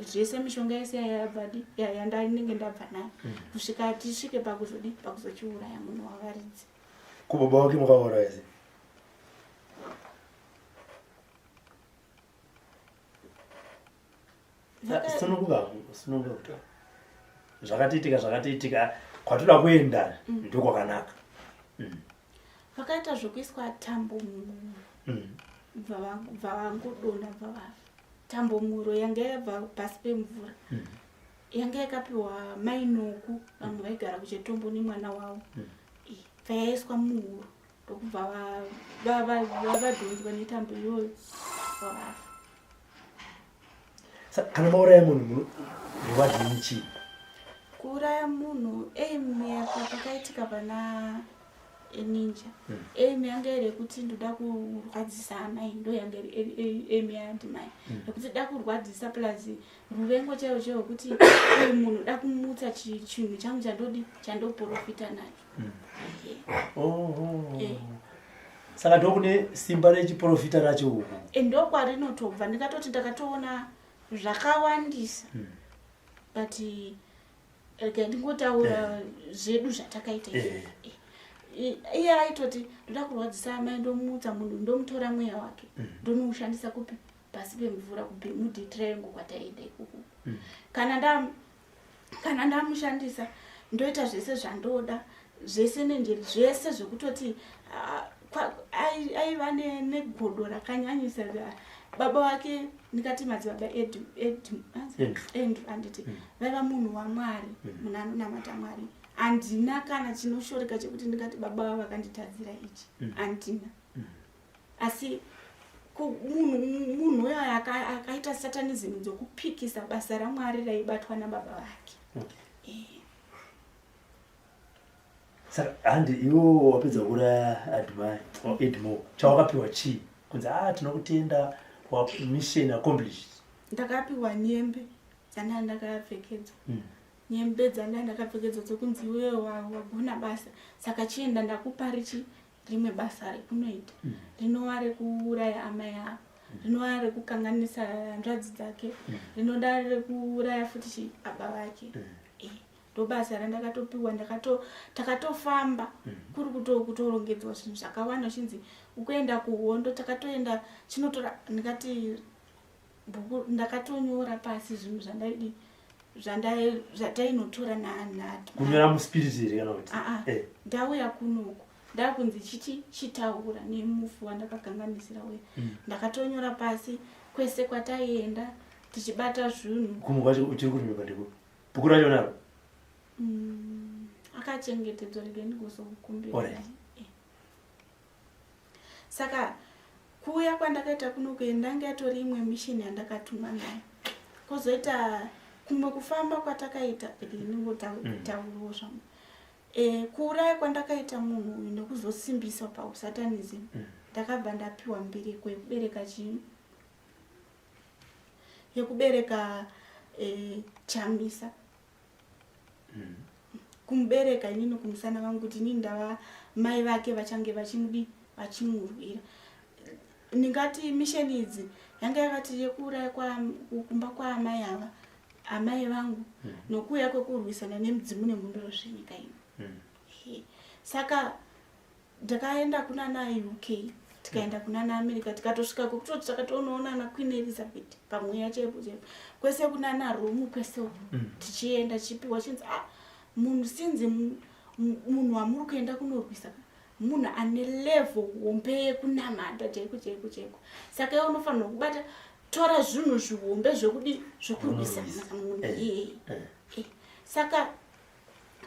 zvese mishonga yese yayabvadi yandinenge ndabva nayo mm. kusvika tisvike pakuzodi pakuzochiuraya munhu wavaridzi kubaba wake mukauraya se sununguka sununguka kuti zvakatiitika zvakatiitika kwatoda kuenda mm. ndokwakanaka mm. vakaita zvekuiswa tambo muhuro mm. bva vangodonha bva vafa tambo muhuro yanga yabva pasi pemvura mm. yanga yakapiwa mainoku vamwe vaigara kuchetombo nemwana wavo mm. bva yaiswa muhuro ndokubva vadhonzwa netambo iyoyo vavafa kana mauraya munhu reward yenyu chii kuuraya munhu aim yako pakaitika pana ninja hmm. aim yanga iri yekuti ndoda kurwadzisa amai ndo yanga iri aim yaadimai hmm. yekuti da kurwadzisa plus ruvengo chaiwo chaiwo kuti uyu munhu da kumutsa chinhu changu chandodi chandoprofita nacho hmm. oh, eh. Saka ndokune simba rechiprofita racho uku e, ndokwarinotobva ndingatoti ndakatoona zvakawandisa hmm. but rega ndingotaura eh. zvedu zvatakaita eh. eh. iye aitoti ndoda kurwadzisa amai ndomutsa munhu ndomutora mweya wake hmm. ndonoushandisa kupi pasi pemvura kubermuda kwataienda ikoko hmm. kana nda kana ndamushandisa ndoita zvese zvandoda zvese nenjeri zvese zvekutoti ah, aiva negodo rakanyanyisa baba vake ndikati madzibaba andrew anditi mm. vaiva munhu wamwari mm. munhu anonamata mwari handina kana chinoshoreka chekuti ndingati baba vavo vakanditadzira ichi mm. handina asi munhu uyo akaita satanism dzokupikisa basa ramwari raibatwa nababa vake eh. Saka handi iwo wapedza kuuraya admire or edmore chawakapiwa chii kunzi a ah, tinokutenda mission accomplished ndakapiwa nyembe dzanda ndakapfekedzwa mm. nyembe dzanda ndakapfekedzwa dzekunzi iwewe wagona basa saka chienda ndakupa richi rimwe basa rekunoita mm. rinova rekuuraya amai avo mm. rinova rekukanganisa hanzvadzi dzake mm. rinoda rekuuraya futi chi baba vake mm. e, ndobasa randakatopiwa takatofamba mm. kuri kutorongedzwa zvinhu zvakawanda chinzi ukuenda kuhondo takatoenda chinotora ndikati bhuku ndakatonyora pasi zvinhu zvandaidi zvatainotora nanhatu kunyora muspirit here kana kuti aa eh. ndauya kunoku ndakunzi chichi chitaura nemufi wandakakanganisira uya mm. ndakatonyora pasi kwese kwataienda tichibata zvinhu kumwe kwacho uchiri kunyora ndiko bhuku racho naro mm, akachengetedzwa rege ndigozokukumbira eh. Saka kuuya kwandakaita kuno kuenda yange yatori imwe mission yandakatumwa nayo kozoita kumwe kufamba kwatakaita ndingotaurawo mm. zvangu e, kuuraya kwandakaita munhu uyu nekuzosimbiswa pausatanism mm. ndakabva ndapiwa mbiriko yekubereka chii yekubereka e, chamisa mm. kumubereka inini kumusana vangu kuti inini ndava mai vake vachange vachimudi vachimurwira ndingati misheni idzi yanga yakati yekuuraya kumba kwaamai ava amai vangu mm. nokuuya kwekurwisana nemudzimu nemhunduro zvenyika ino mm. saka Ndakaenda kunana UK tikaenda kunana America tikatosvika kwekutoti takatonoona na Queen Elizabeth pamweya chaipo chaipo kwese kunana Rome kwese uko mm. tichienda tichipiwa chinzi ah munhu sinzi munhu wamuri kuenda kunorwisa munhu ane level hombe yekunamata chaiko chaiko chaiko saka iwe unofanirwa kubata tora zvinhu zvihombe zvekudi zvekurwisa munhu eh, iyeye eh. eh. saka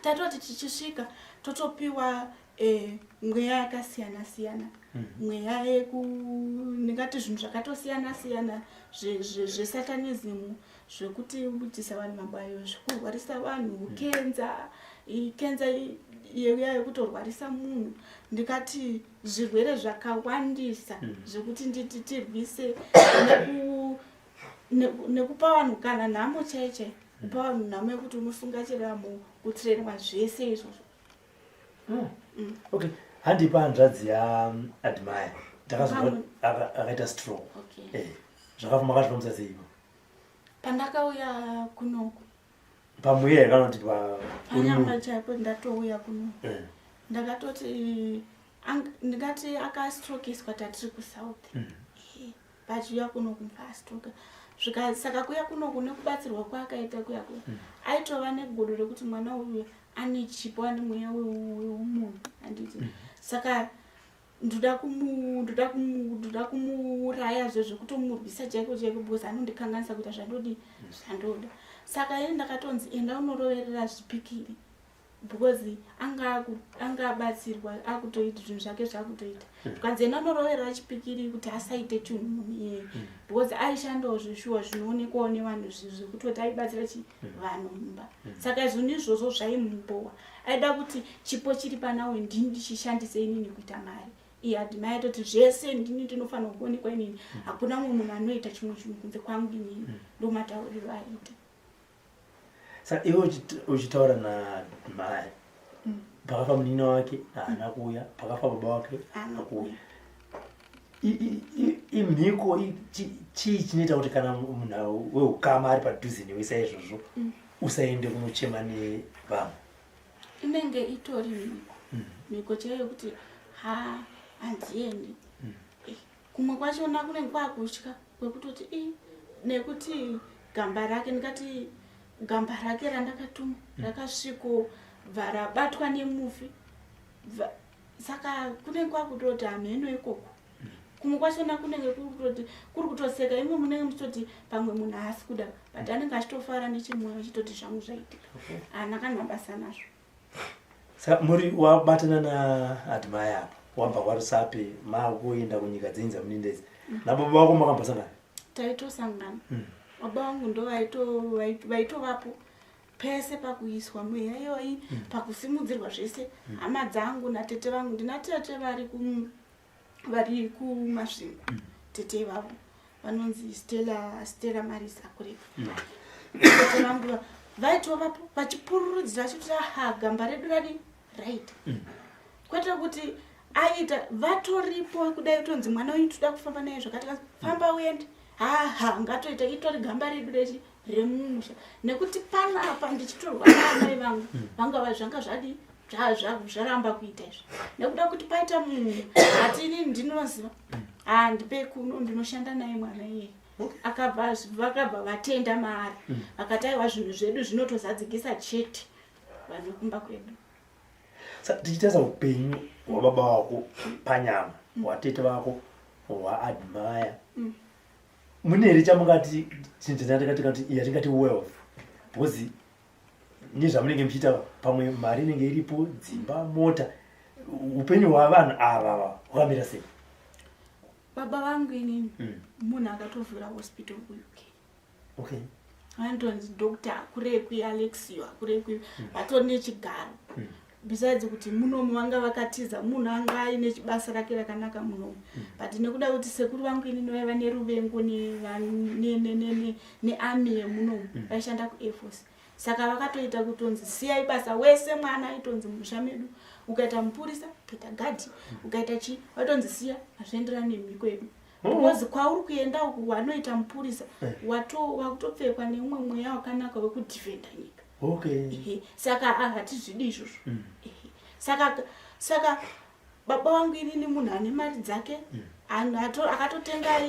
tatoti tichisvika totopiwa eh, mweya yakasiyana siyana mhm. mweya yeku ndingati zvinhu zvakatosiyana siyana zvesatanism zvekuti butisa vanhu mabayo zvekurwarisa vanhu mhm. kenza kenza yeuya yekutorwarisa munhu ndikati zvirwere zvakawandisa mhm. zvekuti nditi tirwise nekupa vanhu kana nhamo chaiyo chaiyo kupa vanhu nhamo yekuti unosunga chiramo kutrainwa zvese izvozvo mm. mm. okay Handipa hanzvadzi yaAdmire takazonzwa akaita stroke. Okay. Eh, zvakafa makazvifambisa sei ivo? Pandakauya kunoku. Pamweya here kana kuti pa panyama chaipo ndatouya kunoku. Eh. Ndakatoti ndingati akastrokiswa tatiri kusouth. Eh, vachiuya kuno kumba astroka. Zvika saka kuya kunoku nekubatsirwa kwaakaita kuya kuya. Aitova negodo rekuti mwana uyu ane chipo ane mweya wemunhu handiti. Saka ndoda kumu ndoda kumu ndoda kumuuraya zve zvekutomurwisa chaiko chaiko because anondikanganisa kuita zvandodi zvandoda. Saka ini ndakatonzi enda unoroverera zvipikiri because anga anga abatsirwa akutoita zvinhu zvake zvakutoita. Zvikanzi enda unoroverera chipikiri kuti asaite chinhu munhu iyeye because aishandawo zveshuwa zvinoonekwawo nevanhu zvekutoti aibatsira chi vanhu mumba. Saka zvinhu izvozvo zvaimubowa. Aida kuti chipo chiri panawe ndini ndichishandise inini kuita mari. Iye Admire aitoti zvese ndini ndinofanirwa kuonekwa inini. Hakuna mumwe munhu anoita chimwe chinhu kunze kwangu inini. Ndomatauriro aiita. Saka iwe uchitaura naAdmire, pakafa munin'ina wake haana kuuya, pakafa baba wake haana kuuya. Imhiko chii chinoita kuti kana munhu weukama ari padhuze newe saizvozvo usaende kunochema nevamwe? Inenge itori mhiko. Mhiko chaiyo yekuti ha handiendi. Kumwe kwachona kunenge kwakutya kwekutoti i nekuti gamba rake ndingati gamba rake randakatuma rakasviko bva rabatwa nemufi. Saka kunenge kwakutoti hamheno ikoko. Kumwe kwachona kunenge kuri kutoseka imwe munenge muchitoti pamwe munhu haasi kuda but anenge achitofara nechemwoyo achitoti zvangu zvaitika. Haana kana basa nazvo. Saka muri wabatana naAdmire apa wabva kwaRusape makuenda kunyika dzenyu dzamunoenda idzi. Nababa vako makambosangana? Taitosangana. Baba vangu ndo vaitovapo pese pakuiswa mweya iyoyi, pakusimudzirwa zvese. Hama dzangu natete vangu, ndina tete vari kuMasvingo. Tete vavo vanonzi Stella Marisa Kureka. Tete vangu vaitovapo vachipururudzira vachiti aha gamba redu radi right. Kwete kuti aita vatoripo kudai kutonzi mwana uyu toda kufamba naye zvakati famba uende. Haha ngatoita itori gamba redu rechi remumusha nekuti panapa ndichitorwa naamai vangu vanga zvanga zvadi zvaramba kuita izvi nekuda kuti paita munhu ati inini ndinoziva handipe kuno ndinoshanda naye mwana iyeye. Vakabva vatenda maari vakati aiwa zvinhu zvedu zvinotozadzikisa chete vanhu vekumba kwedu. Saka tichitarisa upenyu hwababa vako panyama, hwatete vako, hwaAdmire, mune here chamungati yatingati wealth? Because nezvamunenge muchiita pamwe mari inenge iripo, dzimba, mota, upenyu hwavanhu ava hwakamira sei? Baba vangu inini munhu akatovhura hospital kuUK. Vanotonzi doctor Akurekwi, Alexio Akurekwi, vatori nechigaro. Besides kuti munomu vanga vakatiza, munhu anga aine chibasa rake rakanaka munomu. But nekuda kuti sekuru vangu inini vaiva neruvengo nearmy yemunomu, vaishanda kuAir Force. Saka vakatoita kutonzi siyai basa wese mwana aitonzi musha medu ukaita mupurisa, ukaita gadhi, ukaita chi, vaitonzi siya hazvienderani nemhiko yedu. Because kwauri kuenda uku wanoita mupurisa, wakutopfekwa neumwe mweya wakanaka wekudefenda nyika. Saka hatizvidi izvozvo. Saka baba vangu inini munhu ane mari dzake, akatotenga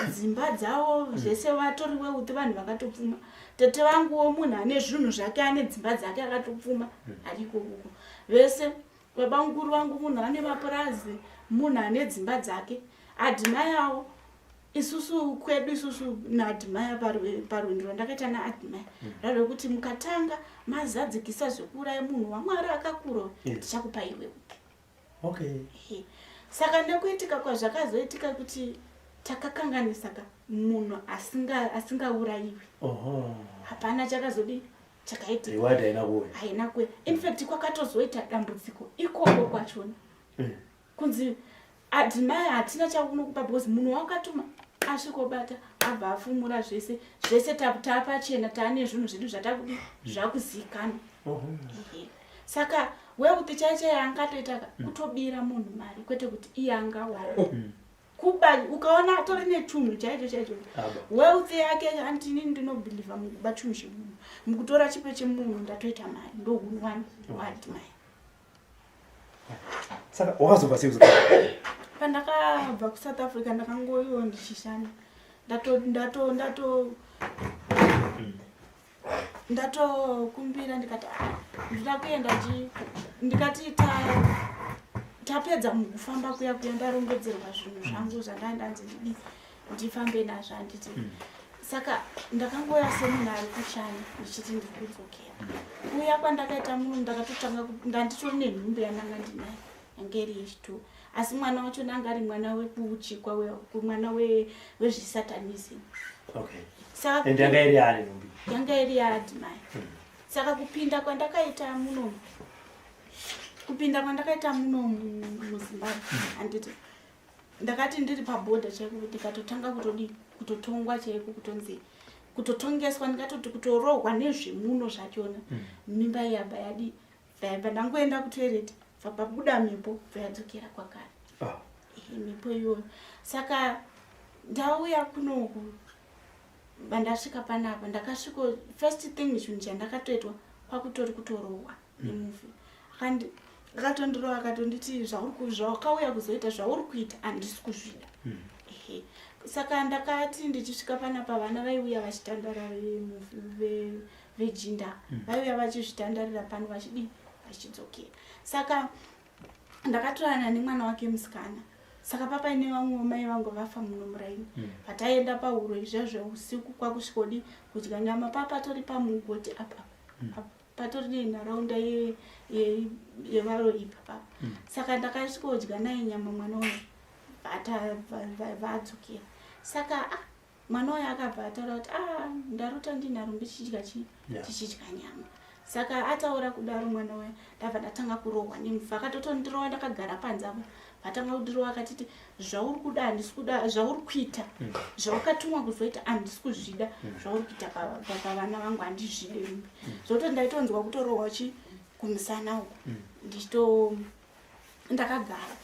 dzimba dzavo zvese, vatori weuti vanhu vakatopfuma. Tete vanguwo munhu ane zvinhu zvake, ane dzimba dzake akatopfuma ari ikoko. Vese baba mukuru vangu munhu ane mapurazi, munhu ane dzimba dzake. Admirewo isusu kwedu isusu naAdmire parwendo rwandakaita naAdmire rarwekuti mukatanga mazadzikisa zvekuuraya munhu waMwari akakura tichakupai weupi. Saka nekuitika kwazvakazoitika kuti takakanganisa ka munhu asingaurayiwi. Hapana chakazodii chakaitika. Reward haina kuuya. Haina kuuya. In fact kwakatozoita dambudziko ikoko kwachona. Kunzi Admire hatina chakunokupa because munhu wakatuma asvikobata abva afumura zvese zvese tapachena taane zvinhu zvedu zvatakudi zvakuzikanwa. Saka Wealth chaiyo chaiyo angatoita ka kutobira munhu mari, kwete kuti iye angawana. Kuba ukaona atori nechunhu chaicho chaicho. Aba. Wealth yake, andini ndinobhilivha mukuba chinhu chemunhu, mukutora chipo chemunhu, ndatoita mari, ndohunhu waadmire. Saka wakazobva sei kuSouth Africa? Pandakabva kuSouth Africa, ndakangoiwo ndichishanda, ndato ndato ndato ndatokumbira, ndikati, "Ah, ndinoda kuenda chi." Ndikati tapedza mukufamba kuya kuya, ndarongedzerwa zvinhu zvangu zvandanga ndanzi ndidi ndifambe nazvo, handiti? Saka ndakangoya semunhu ari kushanya, ndichiti ndiri kudzokera. Kuuya kwandakaita muno, ndakatotanga ndanditori nenhumbi yandanga ndinayo, yange iri yechitu, asi mwana wacho anga ari mwana wekuuchikwa, mwana wezvisatanism. Saka And yanga iri yani nhumbi? Yanga iri yaadmire. Saka kupinda kwandakaita muno muZimbabwe, handiti, ndakati ndiri pabhodha chaiko, ndikatotanga kutodi kutotongwa chaiko, kutonzi kutotongeswa, ndikatoti kutorohwa nezvemuno zvachona. Mimba yabva yadi, bva ndangoenda kutoilet, bva pabuda mhepo, bva yadzokera kwakare. Ehe, mhepo iyoyo. Saka ndauya kunoku, vandasvika panapa, ndakasviko, first thing, chinhu chandakatoitwa kwakutori kutorohwa nemufi. Akatondirova, akatonditi, "Zvawakauya kuzoita, zvauri kuita, handisi kuzvida." Ehe. Saka ndakati ndichisvika panapa, vana vaiuya vachitandara, vejinda vaiuya vachizvitandarira pano, vachidii, vachidzokera. Saka ndakatorana nemwana wake musikana. Saka papaine vamwe mai vangu vafa muno muraini. Pataienda pahuro izvezvo usiku, kwakusvikodi kudya nyama, papatori pamugoti apa. Apa patori nenharaunda yevaroyi papapa. Saka ndakasvikodya naye nyama mwana uyu, vadzokera. Saka ah, mwana uyu akabva ataura kuti, "A, ndarota ndinarumbi tichidya chi tichidya nyama." Saka ataura kudaro mwana uyu, ndabva ndatanga kurohwa nemufi. Akatotondirova ndakagara panze apa, vatanga kundirova, akatiti, "Zvauri kuda handisi kuda, zvauri kuita, zvawakatumwa kuzoita handisi kuzvida, zvauri kuita pavana vangu handizvide." Rumbi, zvototi ndaitonzwa kutorohwa chi kumusana uku, ndichito ndakagara.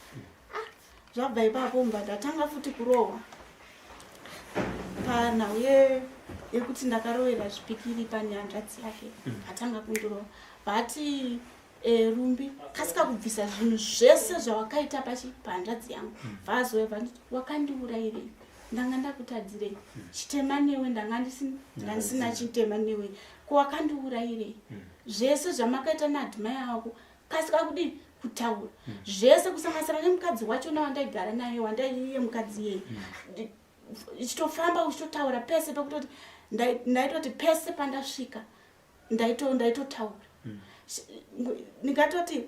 Ah, zvabva ipapo, mbva ndatanga futi kurohwa panhau yekuti ndakarovera zvipikiri pane hanzvadzi yake. Atanga kundirova, vati, "Rumbi, kasika kubvisa zvinhu zvese zvawakaita pachi pahanzvadzi yangu." Vazouya vanditi, "Wakandiurayirei? Ndanga ndakutadzirei? Chitema newe ndanga ndisina chitema newe, ko wakandiurayirei? Zvese zvamakaita naadmire wako, kasika kudii kutaura zvese, kusanganisira nemukadzi wachona wandaigara naye, wandaiiye mukadzi iyeye." Ichitofamba uchitotaura pese pekutoti ndaitoti pese pandasvika ndaitotaura. Ndingatoti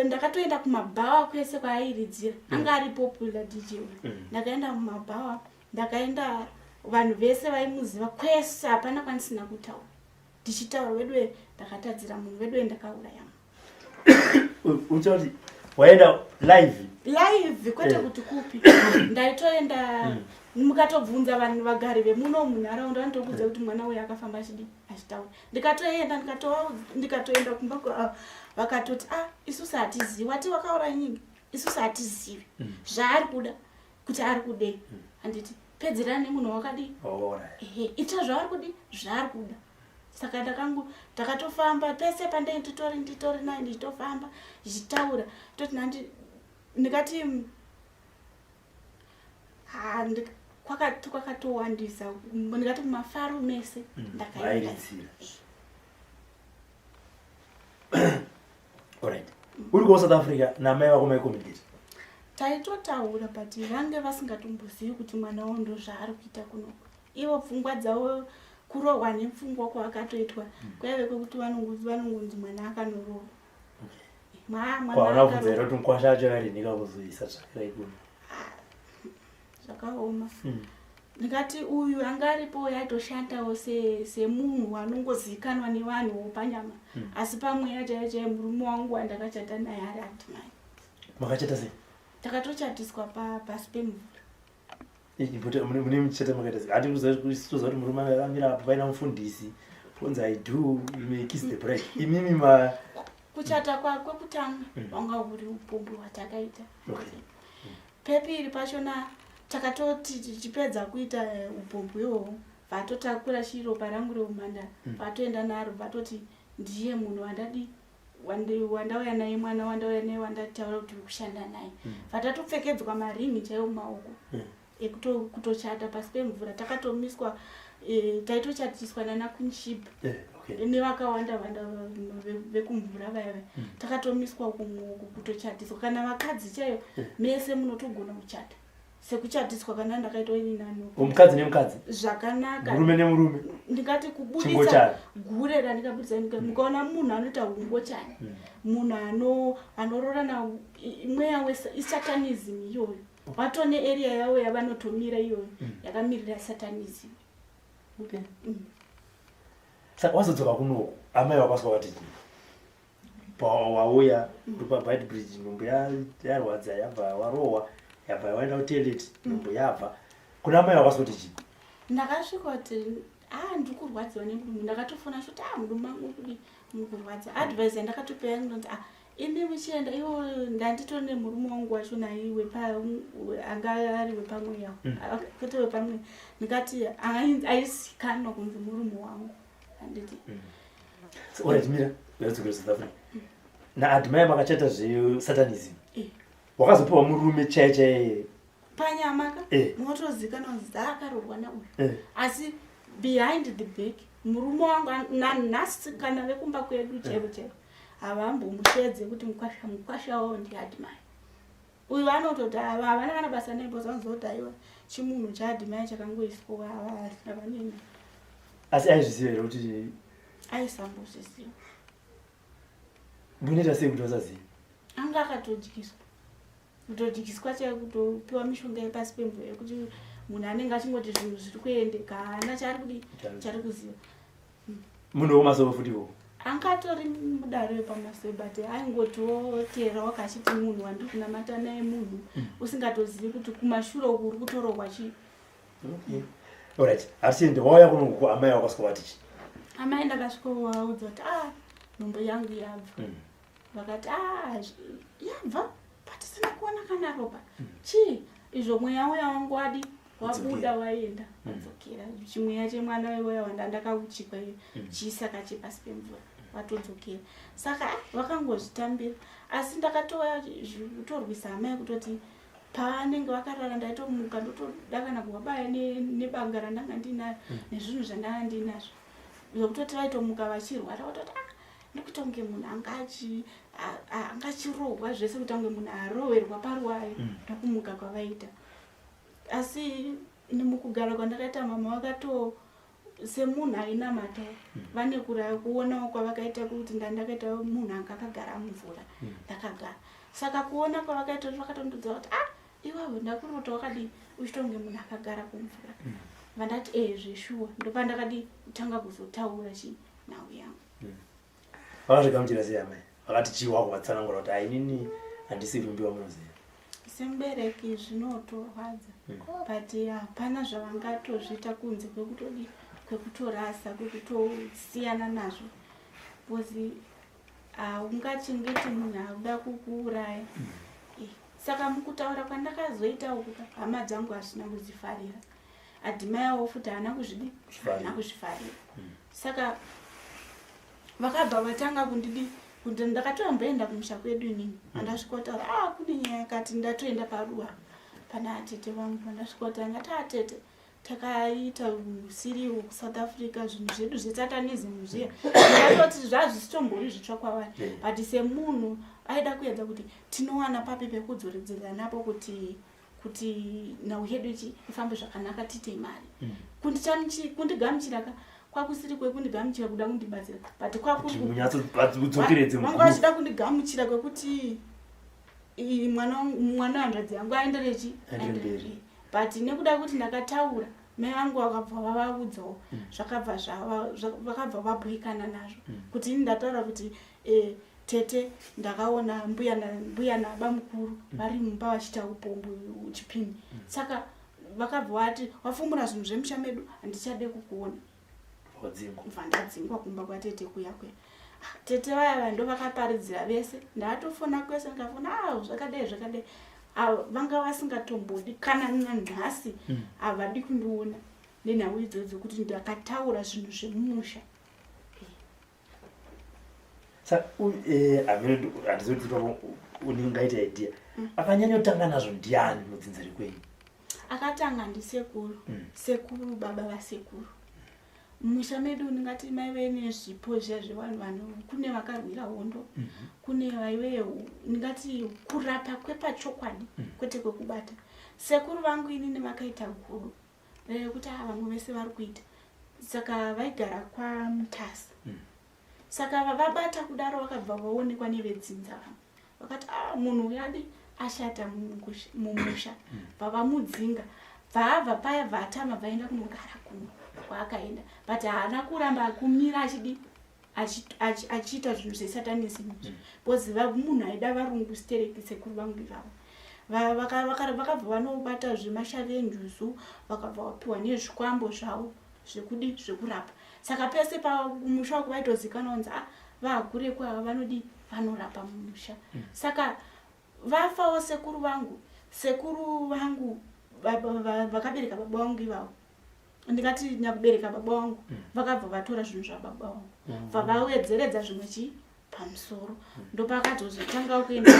ndakatoenda kumabhawa kwese kwaairidzira. Anga ari popular DJ uyu. Ndakaenda mumabhawa, ndakaenda, vanhu vese vaimuziva kwese, hapana kwandisina kutaura, ndichitaura, "Weduwe, ndakatadzira munhu, weduwe, ndakauraya munhu." Uchati waenda live? Live, kwete kuti kupi. Ndaitoenda, mukatobvunza vanhu, vagari vemuno munharaunda, vanotokudza kuti mwana uyu akafamba achidi achitaura. Ndikatoenda, ndikatoenda kumba vakatoti, "A, isusu hatizivi wati wakauraya nyingi, isusu hatizivi zvaari kuda, kuti ari kudei." Handiti pedzerana nemunhu wakadii? Alright. Ehe, ita zvaari kudi, zvaari kuda. Saka ndakangu ndakatofamba pese pandai nditori naye, ndichitofamba ndichitaura, toti nandi ndikati ha, kwakatowandisa, ndikati kumafaro mese ndakaenda. Vairidzira. Alright, uri ku South Africa namai vako, maicommunicate? Taitotaura, but vange vasingatombozivi kuti mwana wavo ndo zvaari kuita kunoko. Ivo pfungwa dzavo, kurohwa nepfungwa kwavakatoitwa kwaive kwekuti vanongonzi mwana akanorohwa. Mwana Kwaona bvunza akarohwa. here kuti mukwasha acho arinika kuzoisa tsvakirai kuno? Zvakaoma. Ndikati uyu anga aripo yaitoshandawo semunhu anongozivikanwa nevanhuwo panyama, asi pamweya chaiyo chaiyo, murume wangu wandakachata naye ari admire. Makachata sei? Takatochatiswa pasi pemvura. Mune muchata makaita sei? Hati kuziva kuti murume amira apo, paina mufundisi, ponzi, "I do, you may kiss the bride." Imimi ma Kuchata kwekutanga wanga uri upombwe hwatakaita. Pepiri pachona takatoti tichipedza kuita upombwe iwowo, vatotakura chiropa rangu reumhandara, vatoenda naro, vatoti ndiye munhu wandadi wandauya naye, mwana wandauya naye wandataura kuti uri kushanda naye. Vatatopfekedzwa maringi chaiwo mumaoko ekutochata pasi pemvura. Takatomiswa, taitochatiswa nana Queenship nevakawanda vanda vekumvura vaya vaya. Takatomiswa uku kutochatiswa. Kana vakadzi chaiyo mese munotogona kuchata sekuchatiswa kana ndakaitwa ini nano. Mukadzi nemukadzi? Zvakanaka. Murume nemurume? Ndingati kubudisa gure randikabudisa, mukaona munhu anoita ungochani, munhu anororana, mweya wesatanism iyoyo. Watone area yavo yavanotomira iyoyo, yakamirira satanism. Saka wazodzoka kunoku, amai vakaswa vati chii pawauya uri paBeitbridge? Nhumbu yarwadza, yabva warohwa, yabva waenda kutoilet, nhumbu yabva. Kuna amai vakaswa kuti chii? Ndakasvika kuti a ndiri kurwadziwa nemudumbu. Ndakatofona choti a mudumbu mangu kudi muri kurwadza. Advice yandakatopeya inonzi, a imi muchienda iwo, ndanditori nemurume wangu wacho naiwe anga ari wepamweya, kwete wepamweya. Ndikati aizikanwa kunzi murume wangu, handiti? Alright, mira, yadzokera South Africa naAdmire, makachata zvesatanism. Wakazopiwa murume chaiye chaiye? Panyama ka, motozikanwa kunzi akaroorwa nauyu, asi behind the back murume wangu nanhasi kana vekumba kwedu chaivo chaivo havambomushedze kuti mukwasha. Mukwasha wavo ndiAdmire uyu. Anototi havana kana basa naye, because vanozoti aiwa, chimunhu chaAdmire chakangoiswa, havanini. Asi aizviziva here kuti? Aisambozviziva. Munoita sei kuti vasaziva? Anga akatodyiswa, kutodyiswa chaiyo, kutopiwa mishonga yepasi pemvura yekuti munhu anenge achingoti zvinhu zviri kuendeka, haana chaari kudi chari kuziva. Munhu womasowe futiwo? Anga atori mudare wepamasowe, but aingotiwo wakachiti munhu wandiri kunamata naye, munhu usingatozivi kuti kumashure uku uri kutorohwa chii. Okay, alright, hatiende. Wauya kuno, amai wakasvika vati chii? Amai ndakasvikovaudza kuti a nhumbu yangu yabva. Vakati a yabva patisina kuona kana ropa, chii izvo? Mweya uya wangu wadi wabuda, waenda, wadzokera. Chimweya chemwana iwoya wanda ndakauchikwa iyo chiisaka chepasi pemvura watodzokera. Saka vakangozvitambira, asi ndakatouya kutorwisa hama yekutoti pavanenge vakarara ndaitomuka ndotoda kana kuvabaya nebanga randanga ndinayo nezvinhu zvandanga ndinazvo, zvekutoti vaitomuka vachirwara, vatoti ah, ndikuita kunge munhu anga achirohwa zvese, kuita kunge munhu aroverwa paruware nokumuka kwavaita. Asi mukugara kwandakaita, mama vakato semunhu ainamata, vane kuonawo kwavakaita kuti ndandakaita munhu anga akagara mumvura. Ndakagara, saka kuona kwavakaita, vakatondudza kuti ah, iwewe ndakurota wakadii uchitonge munhu akagara kumvura. Vandati e zveshuwa. Ndopandakadi kutanga kuzotaura chi nhau yangu. Vakazvigamuchira sei amai? Vakati chii wakuvatsanangura kuti ainini handisi Rumbi wamunoziva? Semubereki zvinotorwadza, but hapana zvavangatozviita kunze kwekutodi kwekutorasa, kwekutosiyana nazvo, because haungachengeti munhu akuda kukuuraya. Saka mukutaura kwandakazoita uku, hama dzangu hazvina kudzifarira. Admirewo futi haana kuzvidi haana kuzvifarira. Saka vakabva vatanga kundidi kuti ndakatomboenda kumusha kwedu inini. Andasvika kutaura, a kune nyaya yakati, ndatoenda paruwa pana atete vangu. Pandasvika kutaura, ndati atete, takaita usiriwo kuSouth Africa, zvinhu zvedu zvesatanism zviya. Ndakatoti zvazvisitombori zvitsva kwavari, but semunhu aida kuedza kuti tinowana papi pekudzoredzera napo kuti nhau yedu ichi ifambe zvakanaka, tiite mari. Kundigamuchira ka kwakusiri kwekundigamuchira kuda kundibatsira, but kwakudzokeredze. Vanga vachida kundigamuchira kwekuti mwana hanzvadzi yangu aenderechi. Aendere. But nekuda kuti ndakataura, mai vangu vakabva vavaudzawo, zvakabva vakabva vabhuikana nazvo kuti ini ndataura kuti tete, ndakaona mbuya nabamukuru vari mumba vachiita upombo chipini. Saka vakabva vati, wafumura zvinhu zvemusha medu, handichade kukuona. Wadzingwa. Bva ndadzingwa kumba kwatete kuya kuya. Ah, tete vaya vaya ndovakaparidzira vese ndatofona kwese ndikafona a ah, zvakadai zvakadai ah, vanga vasingatombodi kana nanhasi hmm. havadi kundiona nenhau idzodzo kuti ndakataura zvinhu zvemumusha sa eh, handizoti ungaita idea mm. akanyanyotanga nazvo ndiani mudzinza rekwenyu akatanga ndisekuru mm. sekuru baba vasekuru mumusha medu ndingati maive nezvipo zviya zvevanhu vano kune vakarwira hondo mm -hmm. kune vaive ndingati kurapa kwepachokwadi mm. kwete kwekubata sekuru vangu inini vakaita gudo rekuti a vamwe vese vari kuita saka vaigara kwamutasa mm. Saka vavabata kudaro vakabva vaonekwa nevedzinza vamwe vakati ah, munhu uyu adi ashata mumusha hmm. vavamudzinga bvaabva paya bvaatama bvaenda kunogara kumwe kwaakaenda but haana kuramba kumira achidi achiita zvinhu zvesatanism izvi hmm. because munhu aida varungu stereki sekuru vangu ivavo vakabva vanobata zvemashavi enjuzu vakabva vapiwa nezvikwambo zvavo zvekudi zvekurapa saka pese pamusha wako vaitozikanwa kunzi ah, vagurekwe ava vanodi vanorapa mumusha mm. saka vafawo sekuru vangu sekuru vangu vakabereka baba vangu ivavo ndingati nyakubereka baba vangu mm. vakabva vatora zvinhu zvababa vangu mm. vavawedzeredza zvimwe chii pamusoro ndopakatozotanga kuenda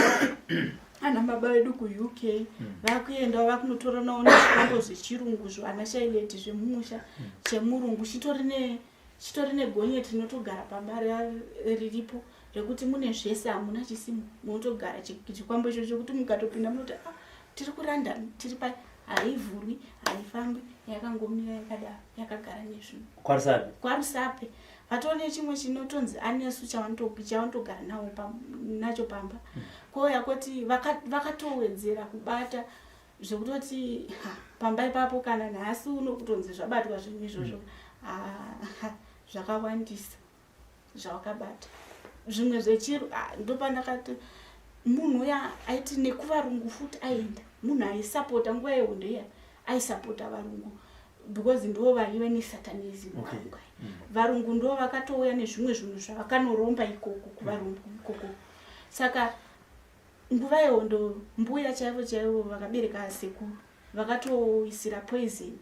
ana baba vedu kuuk hmm. vakuendawo vakunotoranawo nezvikwambo zvechirungu zvo ana shaileti zvemumusha hmm. chemurungu chitori ne chitori negonyeti rinotogara pamba riripo rekuti mune zvese hamuna chisimo munotogara chikwambo icho chekuti mukatopinda munoti ah, tiri kurandani tiri pa haivhurwi haifambi yakangomira yakadaro yakagara nezvinhu kwarusape kwarusape vatoo nechimwe chinotonzi anesu chavanotogara nawo nacho pamba hmm. kouya koti vakatowedzera kubata zvekutoti pamba ipapo kana nhasi uno kutonzi zvabatwa zvinhu izvozvo hmm. zvakawandisa zvawakabata zvimwe zvechiru ndopandakati munhu uya aiti nekuvarungu futi aienda munhu aisapota nguva yehondo iya aisapota varungu because ndivo vaive nesatanism okay. mm. varungu ndivo vakatouya nezvimwe zvinhu zvavakanoromba ikoko kuvarungu ikoko saka nguva yehondo mbuya chaivo chaivo vakabereka sekuru vakatoisira poison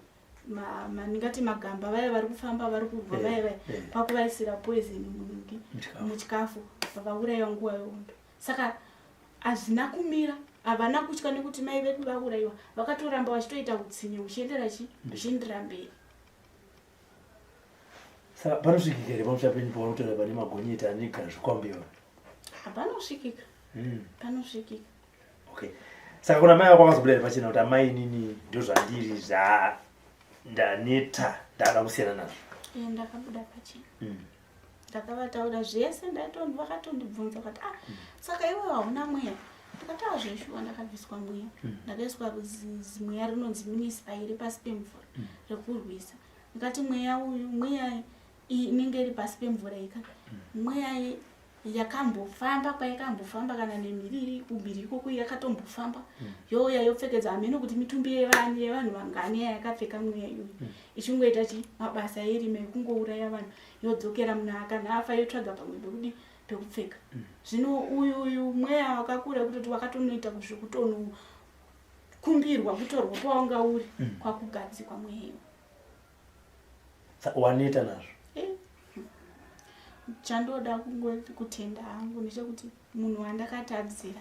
ndingati magamba vaya vari kufamba vari kurwa vaya vaya eh, eh. kwakuvaisira poison munungi muchikafu vavauraiwa nguva yehondo saka hazvina kumira havana kutya nekuti mai vedu vauraiwa vakatoramba vachitoita utsinye huchiendera chi huchiendera mberi saka panosvikika here pamusha penyu pavanotaura pane magonyeti anegara zvikwambo iva hapanosvikika hmm. panosvikika okay saka kuna mai vako vakazobuda here pachena kuti amai inini ndozvandiri zva ndaneta ndada kusiyana nazvo eh, ndakabuda pachena hmm. Ndakavataura zvese ndaitondi vakatondibvunza vakati ah mm. saka iwe hauna mweya ndikati ah zveshuwa ndakabviswa mweya mm. ndakaiswa zimweya rinonzi minispa iri pasi pemvura mm. rekurwisa ndikati mweya uyu mweya inenge iri pasi pemvura ika mm. mweya yakambofamba kwayakambofamba kana nemhiri kumhiri ikoko yakatombofamba mm. youya yopfekedza hameno kuti mitumbi yevanhu yevanhu vangani yayakapfeka mweya iyoyo mm. ichingoita chi mabasa erima ekungouraya vanhu yodzokera munhu kana afa yotsvaga pamwe pekudi pekupfeka mm. zvino uyu uyu mweya wakakura kutoti wakatonoita zvekutonokumbirwa kutorwa pawanga uri mm. kwakugadzikwa mweya iwo waneta nazvo eh. chandoda kutenda hangu ndechekuti munhu wandakatadzira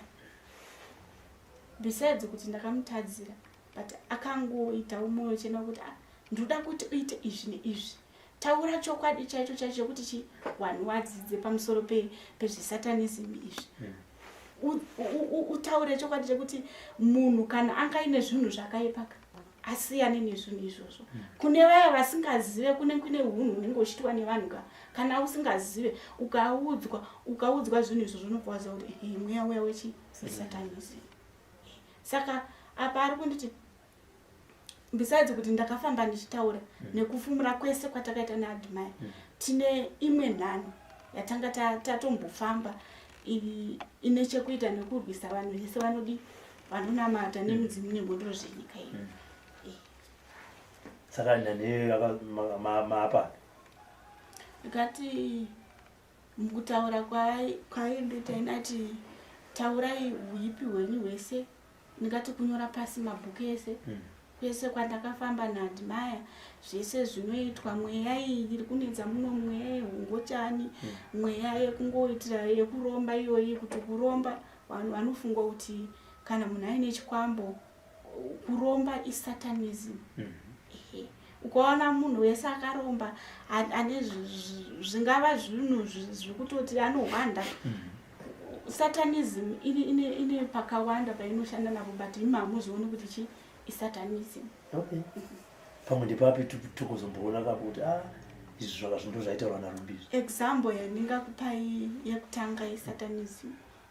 besides kuti ndakamutadzira but akangoitawo mwoyo chena wekuti ah, ndoda kuti uite izvi neizvi taura chokwadi chaicho chaicho chekuti chi vanhu vadzidze pamusoro pezvesatanism izvi hmm. Utaure chokwadi chekuti munhu kana anga aine zvinhu zvakaipaka asiyane nezvinhu izvozvo hmm. Kune vaya vasingazive kune kune hunhu hunenge huchiitwa nevanhu ka kana usingazive ukaudzwa ukaudzwa zvinhu izvozvo unobva waziva kuti mweya uya wechi satanism saka apa ari kunditi besides kuti ndakafamba ndichitaura mm. nekufumura kwese kwatakaita naadmire mm. Tine imwe nhanho yatanga tatombofamba ine chekuita nekurwisa vanhu vese vanodi vanonamata mm. Nemidzimu nemhondoro zvenyika iyo mm. Eh. Saka nhanho iyoyo maapa ndikati Mukutaura kwaindiita inati taurai huipi hwenyu hwese ndingati kunyora pasi mabhuku ese mm. Kwese kwandakafamba naAdmire zvese zvinoitwa mweya iyi iri kunetsa muno mweya yehungochani mm. mweya yekungoitira yekuromba iyoyi kuti kuromba vanhu vanofunga kuti kana munhu aine chikwambo kuromba isatanism mm. ehe ukaona munhu wese akaromba ane zvingava zvinhu zvekutoti anohwanda mm. Satanism ine, ine, ine pakawanda painoshanda napo but imi hamuzvioni kuti chi isatanism. Okay. Pamwe ndepapi tokuzomboona kapo kuti ah izvi zvaka zvinhu zvaitaurwa naRumbi izvi. Example yandingakupai yekutanga yesatanism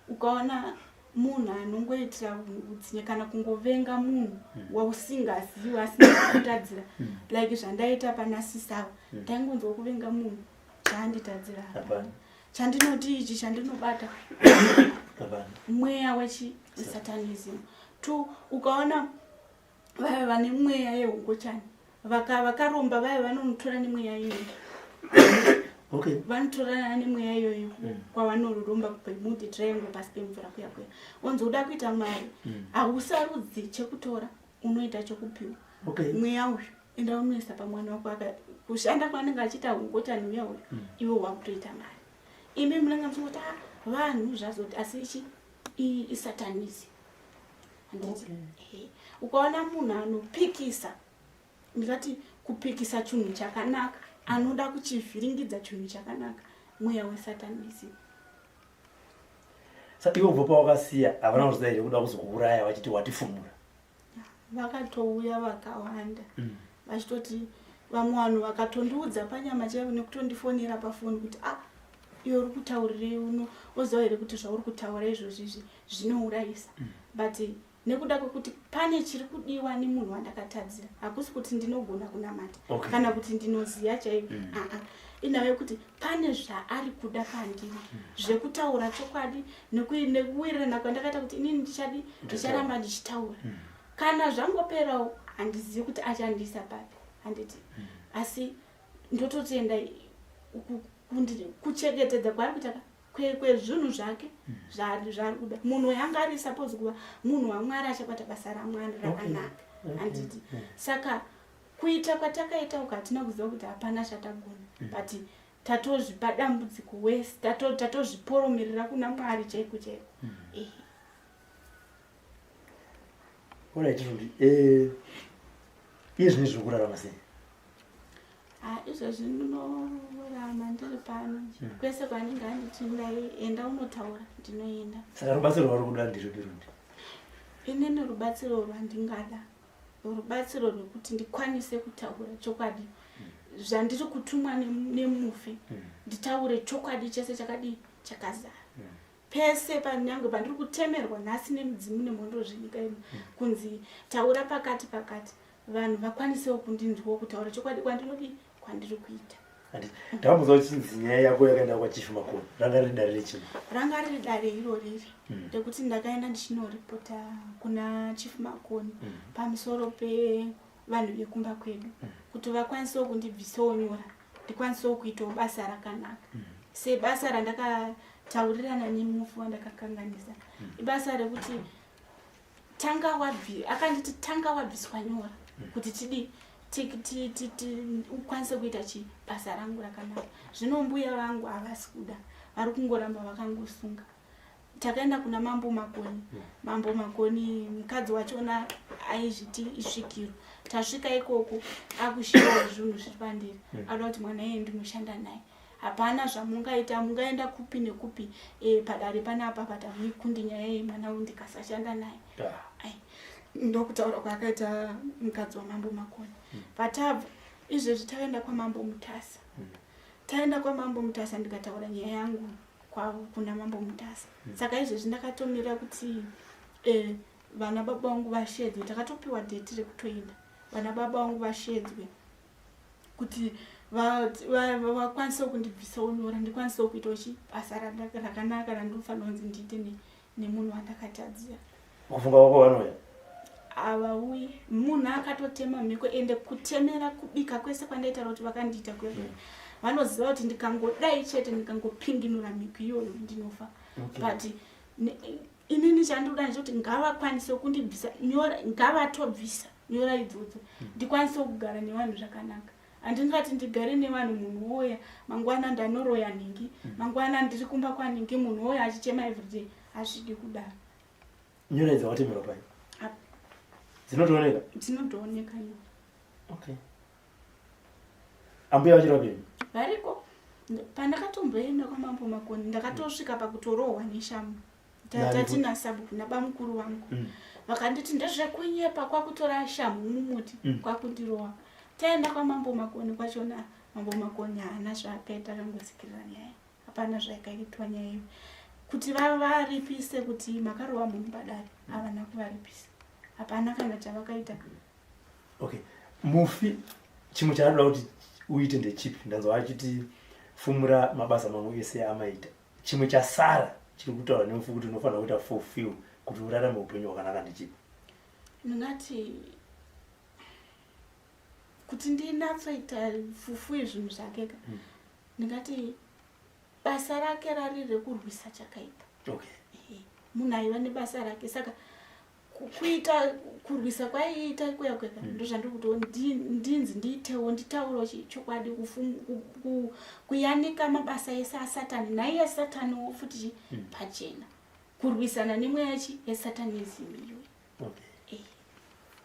ukaona munhu anongoitira utsinye kana kungovenga munhu mm. wausingazivi asina kutadzira mm. like zvandaita pana sisavo mm. ndaingonzwa kuvenga munhu chaanditadzira hapana chandinoti ichi chandinobata mweya wechi satanism to ukaona vaya vane mweya yehungochani vakaromba vaya vanomutora nemweya iyoyo okay. vanotorana nemweya iyoyo mm. kwavanoromba kubemudi triangle pasi pemvura kuya kuya onzi uda kuita mari mm. hausarudzi chekutora unoita chekupiwa okay. mweya uyu enda unoisa pamwana wako aka kushanda kwaanenge achiita hungochani uya uyu mm. iwe wakutoita mari imi munenge muchingoti ah, vanhu zvazoti asi ichi iyi isatanizi handiti okay. ukaona munhu anopikisa ndingati kupikisa chinhu chakanaka anoda kuchivhiringidza chinhu chakanaka mweya wesatanizi sa iwe kubva pawakasiya havana kuziva here kuda kuzokuuraya vachiti watifumura Vakatouya vakawanda mm. vachitoti vamwe vanhu vakatondiudza panyama chaivo nekutondifonera pafoni kuti ah iwe uri kutaurirei uno oziva here kuti zvauri kutaura izvozvi izvi zvinourayisa mm. but nekuda kwekuti pane chiri kudiwa nemunhu wandakatadzira hakusi kuti ndinogona kunamata okay. kana kuti ndinoziva chaivo mm. aa inhau yekuti pane zvaari kuda pandiri mm. zvekutaura chokwadi nekuwirirana kwandakaita kuti inini ndichadi ndicharamba ndichitaura mm. kana zvangoperawo handizivi kuti achandiisa papi handiti mm. asi ndototenda kuchengetedza kwaari kuita kwezvinhu zvake zvaari kuda munhu yanga ari suppose kuva munhu wamwari achabata basa ramwari rakanaka handiti saka Kuita kwatakaita uku hatina kuziva kuti hapana chatagona mm. but tatozvipa dambudziko wese tatozviporomerera kuna Mwari chaiko chaiko mm. Ehe. Alright Ruby, eh iye zvino zviri kurarama sei? Ah, izvozvi ndinorarama ndiri pano mm. kwese kwanenge anditi enda unotaura ndinoenda. Saka rubatsiro rwauri kuda ndiripi Ruby? Inini rubatsiro rwandingada rubatsiro rwekuti ndikwanise kutaura chokwadi zvandiri kutumwa nemufi nditaure chokwadi chese chakadii chakazara pese panyange pandiri kutemerwa nhasi nemudzimu nemhondoro zvenyika ino kunzi taura pakati pakati vanhu vakwanisewo kundinzwawo kutaura chokwadi kwandinodii kwandiri kuita Ndakambonzwa uchinzi nyaya yako yakaenda kwaChief Makoni. Ranga riri dare rechii? Ranga riri dare iro riri mm. rekuti ndakaenda ndichinoripota kuna Chief Makoni mm. pamusoro pevanhu vekumba kwedu mm. kuti vakwanisewo kundibvisawo nyora ndikwanisewo kuitawo basa rakanaka mm. sebasa randakataurirana nemufi wandakakanganisa mm. ibasa rekuti tanga wabvi akanditi tanga wabviswa nyora mm. kuti tidii ukwanise kuita chi basa rangu rakanaka zvino mbuya vangu havasi kuda vari kungoramba vakangosunga takaenda kuna mambo makoni mm. mambo makoni mukadzi wachona aizviti isvikiro tasvika ikoko akushirawo zvinhu zviri pandiri mm. anoda kuti mwana iye ndinoshanda naye Hapana zvamungaita mungaenda kupi nekupi e, padare panapa but hamuikundi nyaya iyi mwana uyu ndikasashanda naye ah. Ndokutaura kwaakaita mukadzi wamambo Makoni mm. Patabva izvezvi taenda kwamambo Mutasa mm. Taenda kwamambo Mutasa ndikataura nyaya yangu kwavo kuna mambo Mutasa mm. Saka izvezvi ndakatomira kuti e, vana baba vangu vashedzwe takatopiwa dheti rekutoenda vana baba vangu vashedzwe kuti vakwanisewo kundibvisawo nyora ndikwanisewo kuitawo chi basa rakanaka randinofanira kunzi ndiite nemunhu wandakatadzira kufunga kwako vanouya havauyi munhu akatotema mhiko ende kutemera kubika kwese kwandaitaura kuti vakandiita kuya mm. Vanoziva kuti ndikangodai chete, ndikangopinginura mhiko iyoyo, ndinofa. But inini chandinoda ndechekuti ngavakwanise kundibvisa nyora, ngavatobvisa nyora idzodzo, ndikwanise kugara nevanhu zvakanaka. Handingati ndigare nevanhu, munhu woya mangwana ndanoroya nhingi, mangwana ndiri kumba kwanhingi, munhu woya achichema everyday. Hazvidi kudaro. Nyora idzi wakatemerwa pai? Dzinotooneka? Dzinotooneka nyora. Okay, ambuya vachiri vapenyu? Variko. Pandakatomboenda kwaMambo Makoni, ndakatosvika pakutorohwa neshamu. Tatina sabhuku nabamukuru vangu. Vakanditi ndezvekunyepa, kwakutora shamhu mumuti, kwakundirohwa. Taenda kwaMambo Makoni kwachona, Mambo Makoni haana zvaakaita, akangotsikirira nyaya, hapana zvakaitwa nyaya iyo. Kuti vavaripise kuti makarova munhu padare, havana kuvaripisa, hapana kana chavakaita. Okay, mufi chimwe chaanoda kuti uite ndechipi? Ndanzwa achiti fumura mabasa mamwe ese amaita. Chimwe chasara chiri kutaura nemufi kuti unofanira kuita fulfill kuti urarame upenyu hwakanaka ndechipi? Ndingati kuti ndinatsoita fufu zvinhu zvake ka, ndingati basa rake rari rekurwisa chakaipa. Munhu aiva nebasa rake, saka kuita kurwisa kwaiita kuya kweka, ndozvandiri kutiwo ndinzi ndiitewo, nditaurewo chokwadi, kuyanika mabasa ese asatani, naiye sataniwo futi chi pachena, kurwisana nemweya chi yesatanism iyoyo.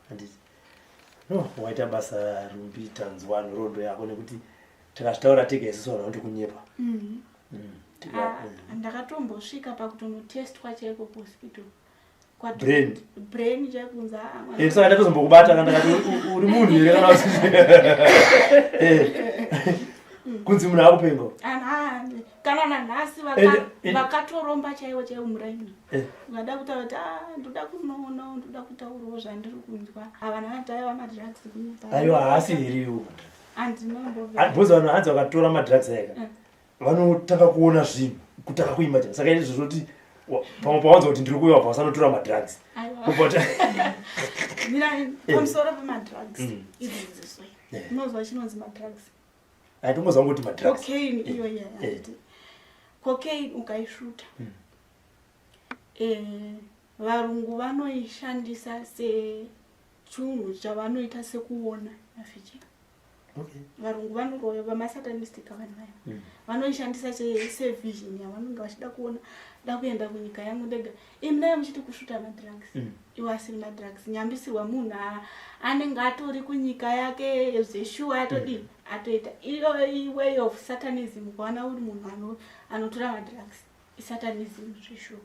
Handiti no, waita basa, Rumbi. Tanzwa nhoroondo yako, nekuti tikazvitaura tega isusu vanhu vanoti kunyepa. Ah, ndakatombosvika pakutonotestwa chaiko kuhospital. Brain. Brain chaikunzi. Saka ndatozombokubata kana ndakati uri munhu here, kana kuti kunzi munhu akupenga. Kana nanhasi vakatoromba chaivo chaivo muraini, ukada kutaura kuti, "Ah, ndoda kunoona, ndoda kutaurawo zvandiri kunzwa," havana vati, "Aiwa, madrugs, kunyepa." Aiwa, haasi here? Andinombobva. Because vanhu hanzi vakatora madrugs eka, vanotanga kuona zvinhu, kutanga kuimagina. Saka izvo zvoti pamwe pawanza kuti ndiri kuuya, wabva usanotora madrugs. Aiwa. Kubva Mira, pamusoro pemadrugs idzodziso, unozwa chinonzi madrugs? Aitongoziva ngoti madrugs. Cocaine iyo iya. Handiti cocaine ukaisvuta, varungu vanoishandisa sechinhu chavanoita sekuona maficha. Varungu vanoroya, vamasatanistic, vanhu vaya vanoishandisa sevision yavanonge vachida kuona, da kuenda kunyika yangu ndega. Imi naye muchiti kusvuta madrugs, iwo asiri madrugs. Nyambisirwa munhu anenge atori kunyika yake zveshuwa, atodii, atoita iyo way of satanism. Kuona uri munhu anotora madrugs isatanism zveshuwa,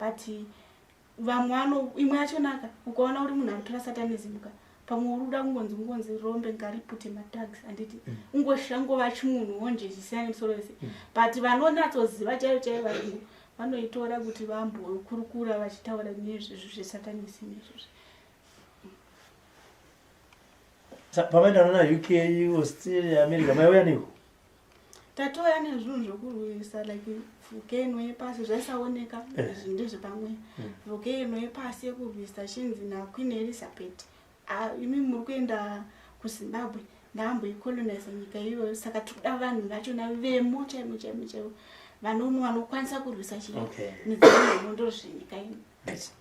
but vamwe vano imwe yachonaka, ukaona uri munhu anotora satanism ka, pamwe uri kuda kungonzi rombe ngaripute madrugs, handiti? Ungoshangova chimunhu wonje zvisiyana nemusoro wese. But vanonatsoziva chaivo chaivo, varungu vanoitora kuti vambokurukura vachitaura nezvezvo zvesatanism izvozvo. Pamaenda nana UK, Australia, America, maiuya neko? Tatouya nezvinhu zvokurwisa, like volcano yepasi zvaisaoneka. Izvi ndezvepamwe volcano yepasi yekurwisa, chinzi naQueen Elizabeth, "Ah, imi muri kuenda kuZimbabwe, ndamboicolonize nyika iyoyo, saka tiri kuda vanhu vachona vemo chaimo chaimo chaivo vanokwanisa kurwisa chii, midzimu ndo zvenyika ino." Right.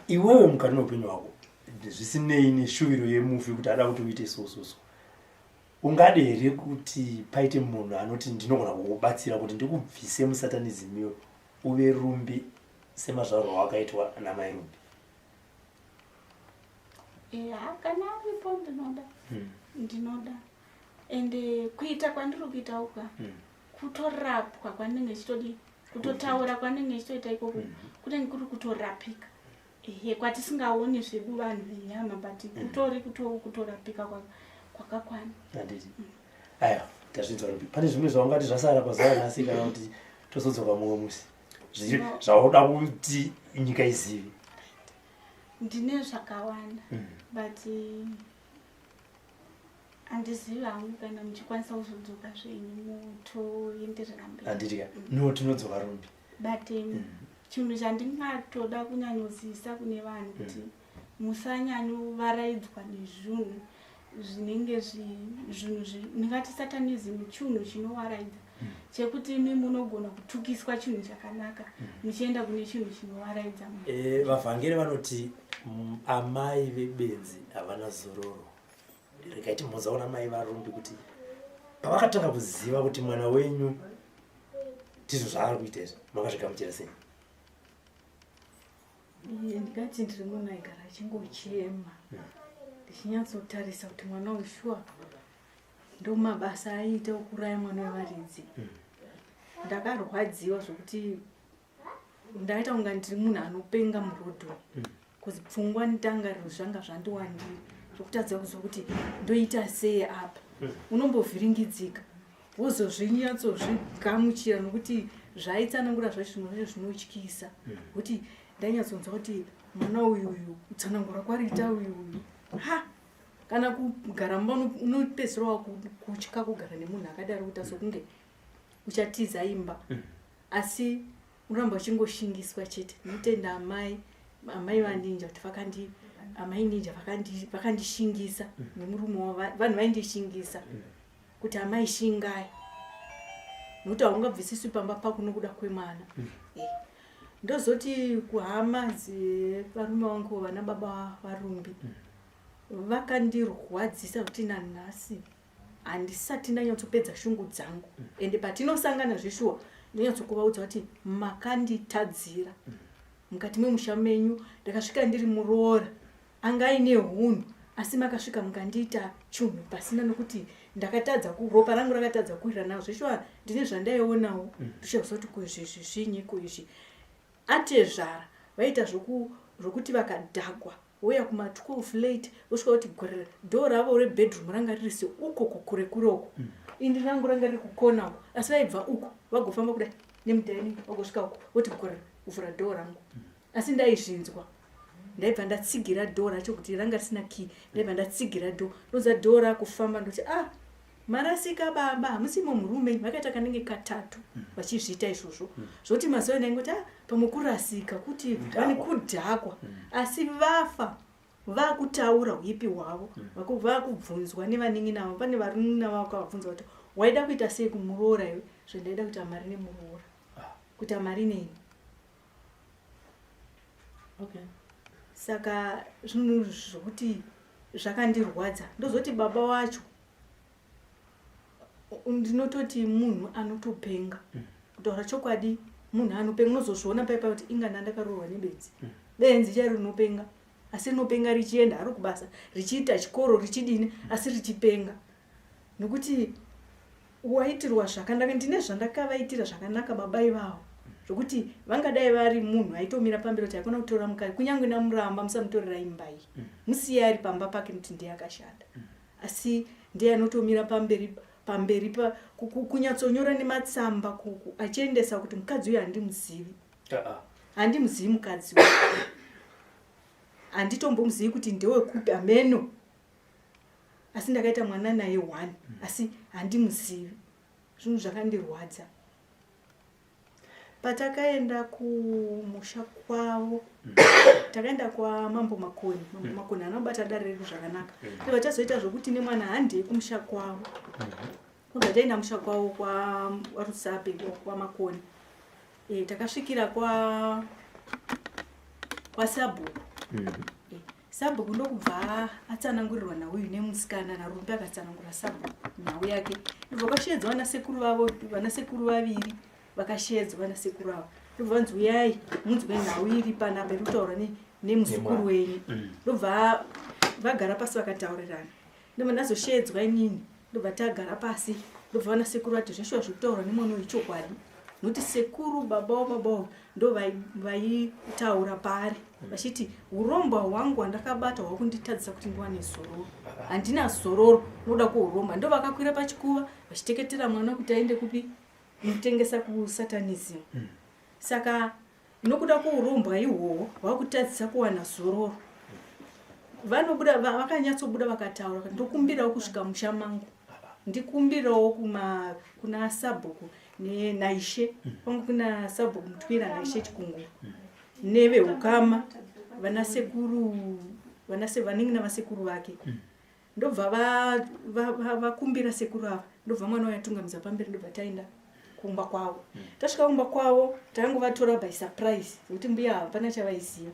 Iwewe mukati meupenyu hwako, zvisinei neshuviro yemufi kuti ada kuti uite so so so, ungade here kuti paite munhu anoti, "Ndinogona kukubatsira kuti ndikubvise musatanism iyo, uve Rumbi semazvarwo awakaitwa namai Rumbi"? Eya, kana aripo ndinoda. Ndinoda, ende kuita kwandiri kuita uka, kutorapwa kwandinenge chitodi, kutotaura kwandinenge chitoita ikoko, kunenge kuri kutorapika, ehe, kwatisingaoni zvedu vanhu venyama, but kutori kutorapika kwakakwana. Handiti aya, tazvinzwa, Rumbi. Pane zvimwe zvaungati zvasara pazuva nhasi, kana kuti tozodzoka mumwe musi, zvauda kuti nyika izive? Ndine zvakawanda, but handizivi hangu kana muchikwanisa kuzodzoka zvenyu mutoenderera mberi. Handiti ka, no, tinodzoka, Rumbi. But chinhu chandingatoda kunyanyozivisa kune vanhu kuti musanyanyovaraidzwa nezvinhu. Zvinenge zvinhu ndingati satanism chinhu chinovaraidza chekuti imi munogona kutukiswa chinhu chakanaka muchienda kune chinhu chinovaraidza. Vavhangeri vanoti amai vebenzi havana zororo. Regai timbozaona mai vaRumbi kuti pavakatanga kuziva kuti mwana wenyu ndizvo zvaari kuita izvi, makazvigamuchira sei? Iye ndingati ndiri munhu aigara achingochema ndichinyatsotarisa kuti mwana uyu shuwa ndomabasa aiita okuraya mwana wevaridzi. Ndakarwadziwa zvokuti ndaita kunga ndiri munhu anopenga murodho, because pfungwa nedangariro zvanga zvandiwandira zvokutadza kuziva kuti ndoita sei apa. Unombovhiringidzika, wozozvinyatsozvigamuchira nokuti zvaitsanangura zvacho zvimwe zvacho zvinotyisa, kuti ndainyatsonzwa kuti mwana uyu uyu kutsanangura kwariita uyu uyu, ha, kana kugara mumba unopedzisira wakutya kugara nemunhu akadaro, kuita sokunge uchatiza imba, asi unoramba uchingoshingiswa chete. Ndinotenda amai vaNinja kuti vakandi, amai Ninja vakandishingisa nemurume wavo, vanhu vaindishingisa kuti, "Amai, shingai, nokuti haungabvisiswi pamba pako nokuda kwemwana." Ndozoti kuhama dzevarume vangu, vana baba vaRumbi, vakandirwadzisa kuti nanhasi handisati ndanyatsopedza shungu dzangu. Ende patinosangana zveshuwa ndonyatsokuvaudza kuti makanditadzira mukati memusha menyu. Ndakasvika ndiri muroora anga aine hunhu, asi makasvika mukandiita chunhu pasina, nokuti ndakatadza ropa rangu rakatadza kuwirira nazvo. Zveshuwa ndine zvandaionawo, ndoshakuziva kuti ko izvi zvinyi, ko izvi. Atezvara vaita zvokuti vakadhakwa voya kuma12 late, vosvika kuti gwerere dhoo ravo rebedroom ranga riri seuko kure kure uko, indi rangu ranga riri kukona uko, asi vaibva uko vagofamba kudai nemudining, vagosvika uko voti gwerere kuvhura dhoo rangu. Asi ndaizvinzwa, ndaibva ndatsigira dhoo racho kuti ranga risina key. Ndaibva ndatsigira dhoo, ndonza dhoo rakufamba, ndoti, "Ah, marasika baba, hamusimo murume." Vakaita kanenge katatu vachizviita izvozvo, zvoti mazuva ndaingoti, "Ah, pamwe kurasika kuti vane kudhakwa." Asi vafa vakutaura uipi hwavo, vakubvunzwa nevanin'ina vavo, pane vanin'ina vavo vakavabvunza kuti, "Waida kuita sei kumuroora iwe?" "Zvendaida kuita mari nemuroora, kuita mari neni." Saka zvinhu zvokuti zvakandirwadza. Ndozoti baba wacho ndinototi munhu anotopenga. Kutaura chokwadi, munhu anopenga. Unozozviona paipa kuti inga ndandakaroorwa nebenzi, benzi chairo rinopenga, asi rinopenga richienda haro kubasa, richiita chikoro, richidini, asi richipenga, nokuti waitirwa zvakanaka. Ndine zvandakavaitira zvakanaka baba ivavo, zvokuti vangadai vari munhu aitomira pamberi kuti aikona kutora mukadzi, kunyange namuramba, musamutorera imba iyi, musiye ari pamba pake, nokuti ndiye akashanda. Asi ndiye anotomira pamberi pamberi pa kunyatsonyora nematsamba achiendesa kuti mukadzi uyu handimuzivi. Handimuzivi mukadzi uyu, handitombomuzivi kuti ndewekupi, ameno, asi ndakaita mwana naye one, asi handimuzivi. Zvinhu zvakandirwadza. Patakaenda kumusha kwavo, takaenda kwamambo Makoni. Mambo Makoni anobata dare redu zvakanaka. Ndobva tazoita zvokuti nemwana handei kumusha kwavo. Ndobva taenda musha kwavo kwaRusape, kwaMakoni. Takasvikira kwasabhuku. Sabhuku ndokubva atsanangurirwa nhau uyu nemusikana naRumbi, akatsanangura sabhuku nhau yake. Ndobva kwasheedzwa vanasekuru vavo, vanasekuru vaviri vakasheedzwa. Vanasekuru avo ndobva vanzi, "Uyai munzwe nhau iri panapa iri kutaurwa nemuzukuru wenyu." Ndobva vagara pasi vakataurirana. Ndobva ndazosheedzwa inini, ndobva tagara pasi. Ndobva vanasekuru vati, "Zveshuwa zviri kutaurwa nemwana uyu chokwadi," nokuti sekuru baba wababa uyu ndo vaitaura paari vachiti, "Uromba hwangu hwandakabata hwakunditadzisa kuti ndiwane zororo. Handina zororo nokuda kwouromba." Ndo vakakwira pachikuva vachiteketera mwana kuti aende kupi, kutengesa kusatanism. Saka nokuda kwourombwa ihwohwo hwakutadzisa kuwana zororo, vanobuda vakanyatsobuda vakataura kuti, "Ndokumbirawo kusvika musha mangu, ndikumbirawo kuna sabhuku naishe kwangu, kuna sabhuku Mutwira naishe Chikunguru neveukama, vanasekuru, vanin'ina vasekuru vake." Ndobva vakumbira sekuru ava, ndobva mwana uya atungamidza pamberi, ndobva taenda kumba kwavo. Tasvika kumba kwavo, tangovatora by surprise nekuti mbuya hapana chavaiziva.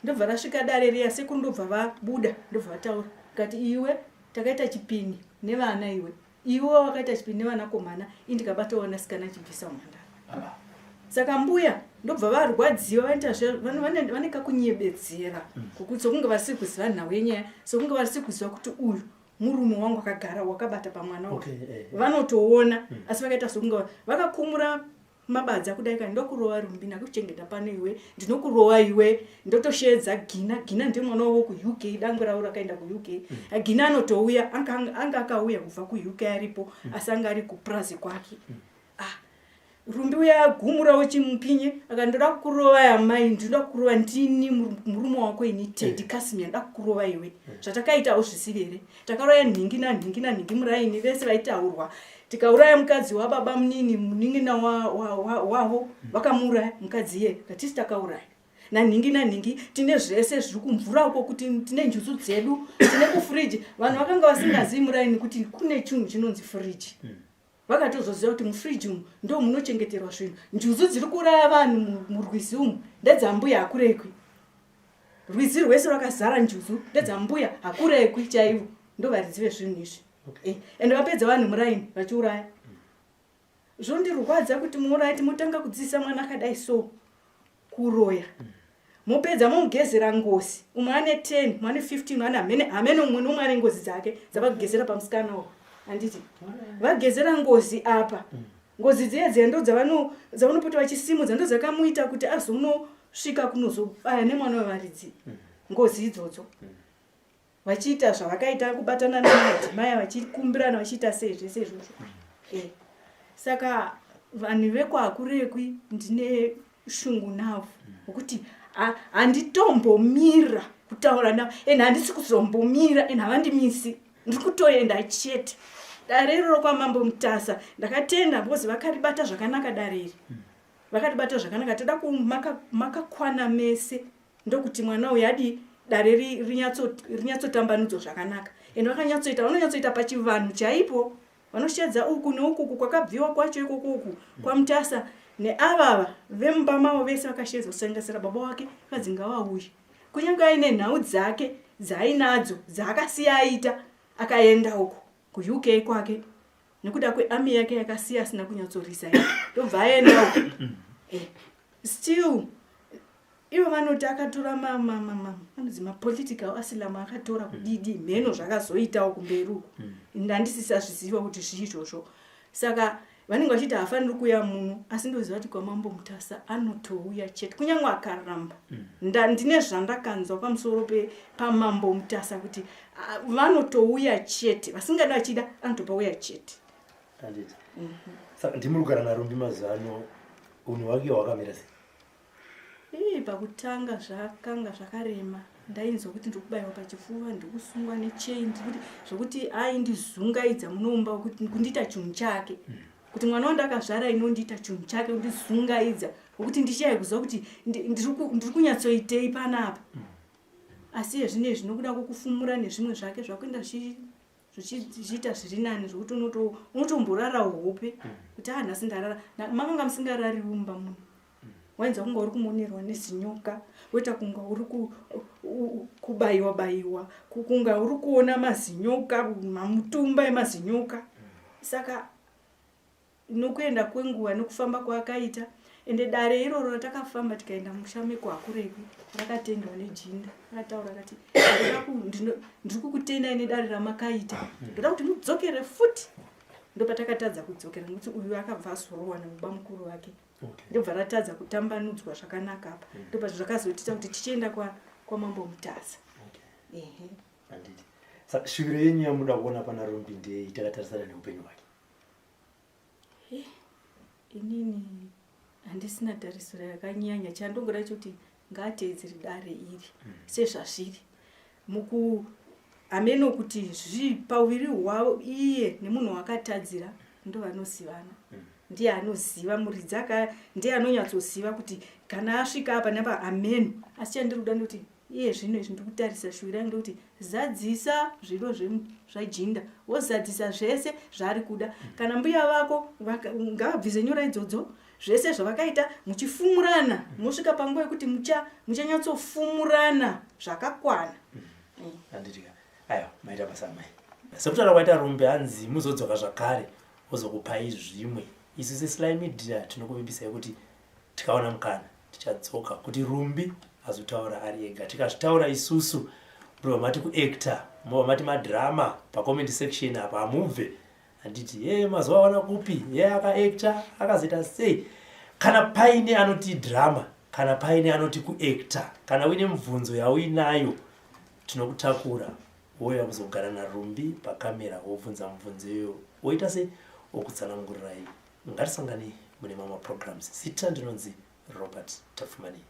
Ndobva rasvika dare riya, sekuru ndobva vabuda, ndobva vataura kati, iwe takaita chipini nevana, iwe iwe wakaita chipini nevanakomana, indikabata wanasikana achibvisa umhandara. Saka mbuya ndobva varwadziwa, vanoita vane kakunyebedzera kukuti sokunge vasiri kuziva nhau yenyaya, sokunge vasiri kuziva kuti uyu murume wangu akagara wakabata pamwana uyu. Vanotoona, asi vakaita sokunge vakakumura mabadza kudai, kani ndokurova Rumbi, ndakuchengeta pano iwe, ndinokurova iwe. Ndotosheedza Gina. Gina ndiye mwana wavo kuUK, dangwe ravo rakaenda kuUK. Gina anotouya, anga akauya kubva kuUK aripo, asi anga ari kupurazi kwake. Ah, Rumbi uya agumurawo chimupinye, akandoda kukurova yamai, ndinoda kukurova, ndini murume wako ini, Teddy Casimir, ndoda kukurova iwe. Zvatakaitawo zvisiri here? Takauraya nhingi nanhingi nanhingi muraini, vese vaitaurwa. Tikauraya mukadzi wababa munini, munin'ina wavo, vakamuuraya mukadzi iye, katisi takauraya nanhingi nanhingi. Tine zvese zviri kumvura uko, kuti tine njuzu dzedu, tine kufuriji. Vanhu vakanga vasingazivi muraini kuti kune chinhu chinonzi furiji. Vakatozoziva kuti mufuriji umu ndo munochengeterwa zvinhu. Njuzu dziri kuuraya vanhu murwizi umu ndedzambuya Hakurekwi. Rwizi rwese rwakazara njuzu, ndedzambuya Hakurekwi chaivo, ndo varidzi vezvinhu izvi. Ende vapedza vanhu muraini vachiuraya. Zvondirwadza kuti muuraiti motanga kudzidzisa mwana akadai so kuroya, mopedza momugezera ngozi. Umwe ane 10, umwe ane 15, umwe ane hamene hamene, umwe neumwe ane ngozi dzake dzavakugezera pamusikana uyu. Handiti vagezera ngozi apa? Ngozi dziya dziya ndo dzavanopota vachisimudza, ndo dzakamuita kuti azonosvika kunozobaya nemwana wevaridzi. Ngozi idzodzo vachiita zvavakaita, kubatana namadzimai, vachikumbirana, vachiita sei, zvese izvozvo. Saka vanhu vekwaHakurekwi ndine shungu navo, nokuti handitombomira kutaura navo, and handisi kuzombomira, and havandimisi, ndiri kutoenda chete. Dare iroro kwaMambo Mutasa ndakatenda because vakaribata zvakanaka dare iri, vakaribata zvakanaka. Toda makakwana mese, ndokuti mwana uyu adi dare rinyatsotambanudzwa zvakanaka. Ende vakanyatsoita, vanonyatsoita pachivanhu chaipo, vanoshedza uku neukuku kwakabviwa kwacho ikoko uku kwaMutasa, neavava vemumba mavo vese vakashedzwa, kusanganisira baba wake. Kadzi ngavauye, kunyange aine nhau dzake dzaainadzo dzaakasiya aita akaenda uku kuUK kwake nekuda kwearmy yake yakasiya asina kunyatsorisa, ndobva aenda uku. Still ivo vanoti akatora anonzi mapolitical asylum, akatora kudidi, mheno zvakazoitawo kumberi uku, ndandisisazviziva kuti zvii izvozvo. Saka vanenge vachiti haafaniri kuuya muno, asi ndoziva kuti kwaMambo Mutasa anotouya chete, kunyange akaramba. Ndine zvandakanzwa pamusoro pamambo Mutasa kuti vanotouya chete, vasingadi vachida, anotopauya chete. Handiti saka ndimuri kugara naRumbi mazuva ano, unhu hwake hwakamira sei? Ii, pakutanga zvakanga zvakarema. Ndainzwa kuti ndiri kubayiwa pachifuva, ndiri kusungwa nechain, ndikuti zvokuti aindizungaidza munomba kuti kundiita chinhu chake, kuti mwana wandakazvara inondiita chinhu chake, kundizungaidza wekuti ndishaye kuziva kuti ndiri kunyatsoitei panapa. Asi yezvinezvi, nokuda kwokufumura nezvimwe zvake, zvakuenda zvichiita zviri nani, zvokuti unotomborarawo hope kuti a nhasi ndarara. Makanga musingarari mumba muno, wainzwa kunga uri kumonerwa nezinyoka, woita kunga uri kubayiwa bayiwa, kunga uri kuona mazinyoka, mamutumba emazinyoka. Saka nokuenda kwenguva nokufamba kwaakaita, ende dare iroro ratakafamba tikaenda musha mekwaHakurekwi rakatendwa nejinda. Akataura akati, "Ndiri kukutendai nedare ramakaita, ndoda kuti mudzokere futi." Ndopatakatadza kudzokera nekuti uyu akabva azorohwa nababa mukuru vake, ndobva ratadza kutambanudzwa zvakanaka apa. Ndopa zvakazotiita kuti tichienda kwaMambo Mutasa. Ehe. Handiti saka shuviro yenyu yamuda kuona pana Rumbi ndei, takatarisana neupenyu hwake? Inini handisina tarisiro yakanyanya. Chandongoda chekuti ngaateedzere dare iri sezvazviri muku hameno kuti zvi pauviri hwavo iye nemunhu wakatadzira ndo vanozivana. Ndiye anoziva muridzi aka, ndiye anonyatsoziva kuti kana asvika apa napa, hameno. Asi chandiri kuda ndoti Iye zvino izvi ndiri kutarisa shuwiro yangu ndekuti zadzisa zvido zvajinda wozadzisa zvese zvaari kuda. Kana mbuya vako ngavabvise nyora idzodzo zvese zvavakaita muchifumurana mosvika panguva yekuti muchanyatsofumurana zvakakwana. Handitika. Aiwa, maita basa amai. Sekutaura kwaita Rumbi hanzi muzodzoka zvakare ozokupai zvimwe. Isu seSly Media tinokuvimbisai kuti tikaona mukana tichadzoka kuti Rumbi azotaura ari ega. Tikazvitaura isusu mobva mati kuactor, mobva mati madrama pacomment section apa hamubve. Handiti ye mazuva awana kupi ye akaactor akazoita sei? Kana paine anoti drama, kana paine anoti kuactor, kana uine mubvunzo yauinayo tinokutakura wouya kuzogara naRumbi pakamera wobvunza mubvunzo iyoyo woita sei okutsanangurirai. Ngatisanganei mune mamwe maprograms. Zita ndinonzi Robert Tapfumaneyi.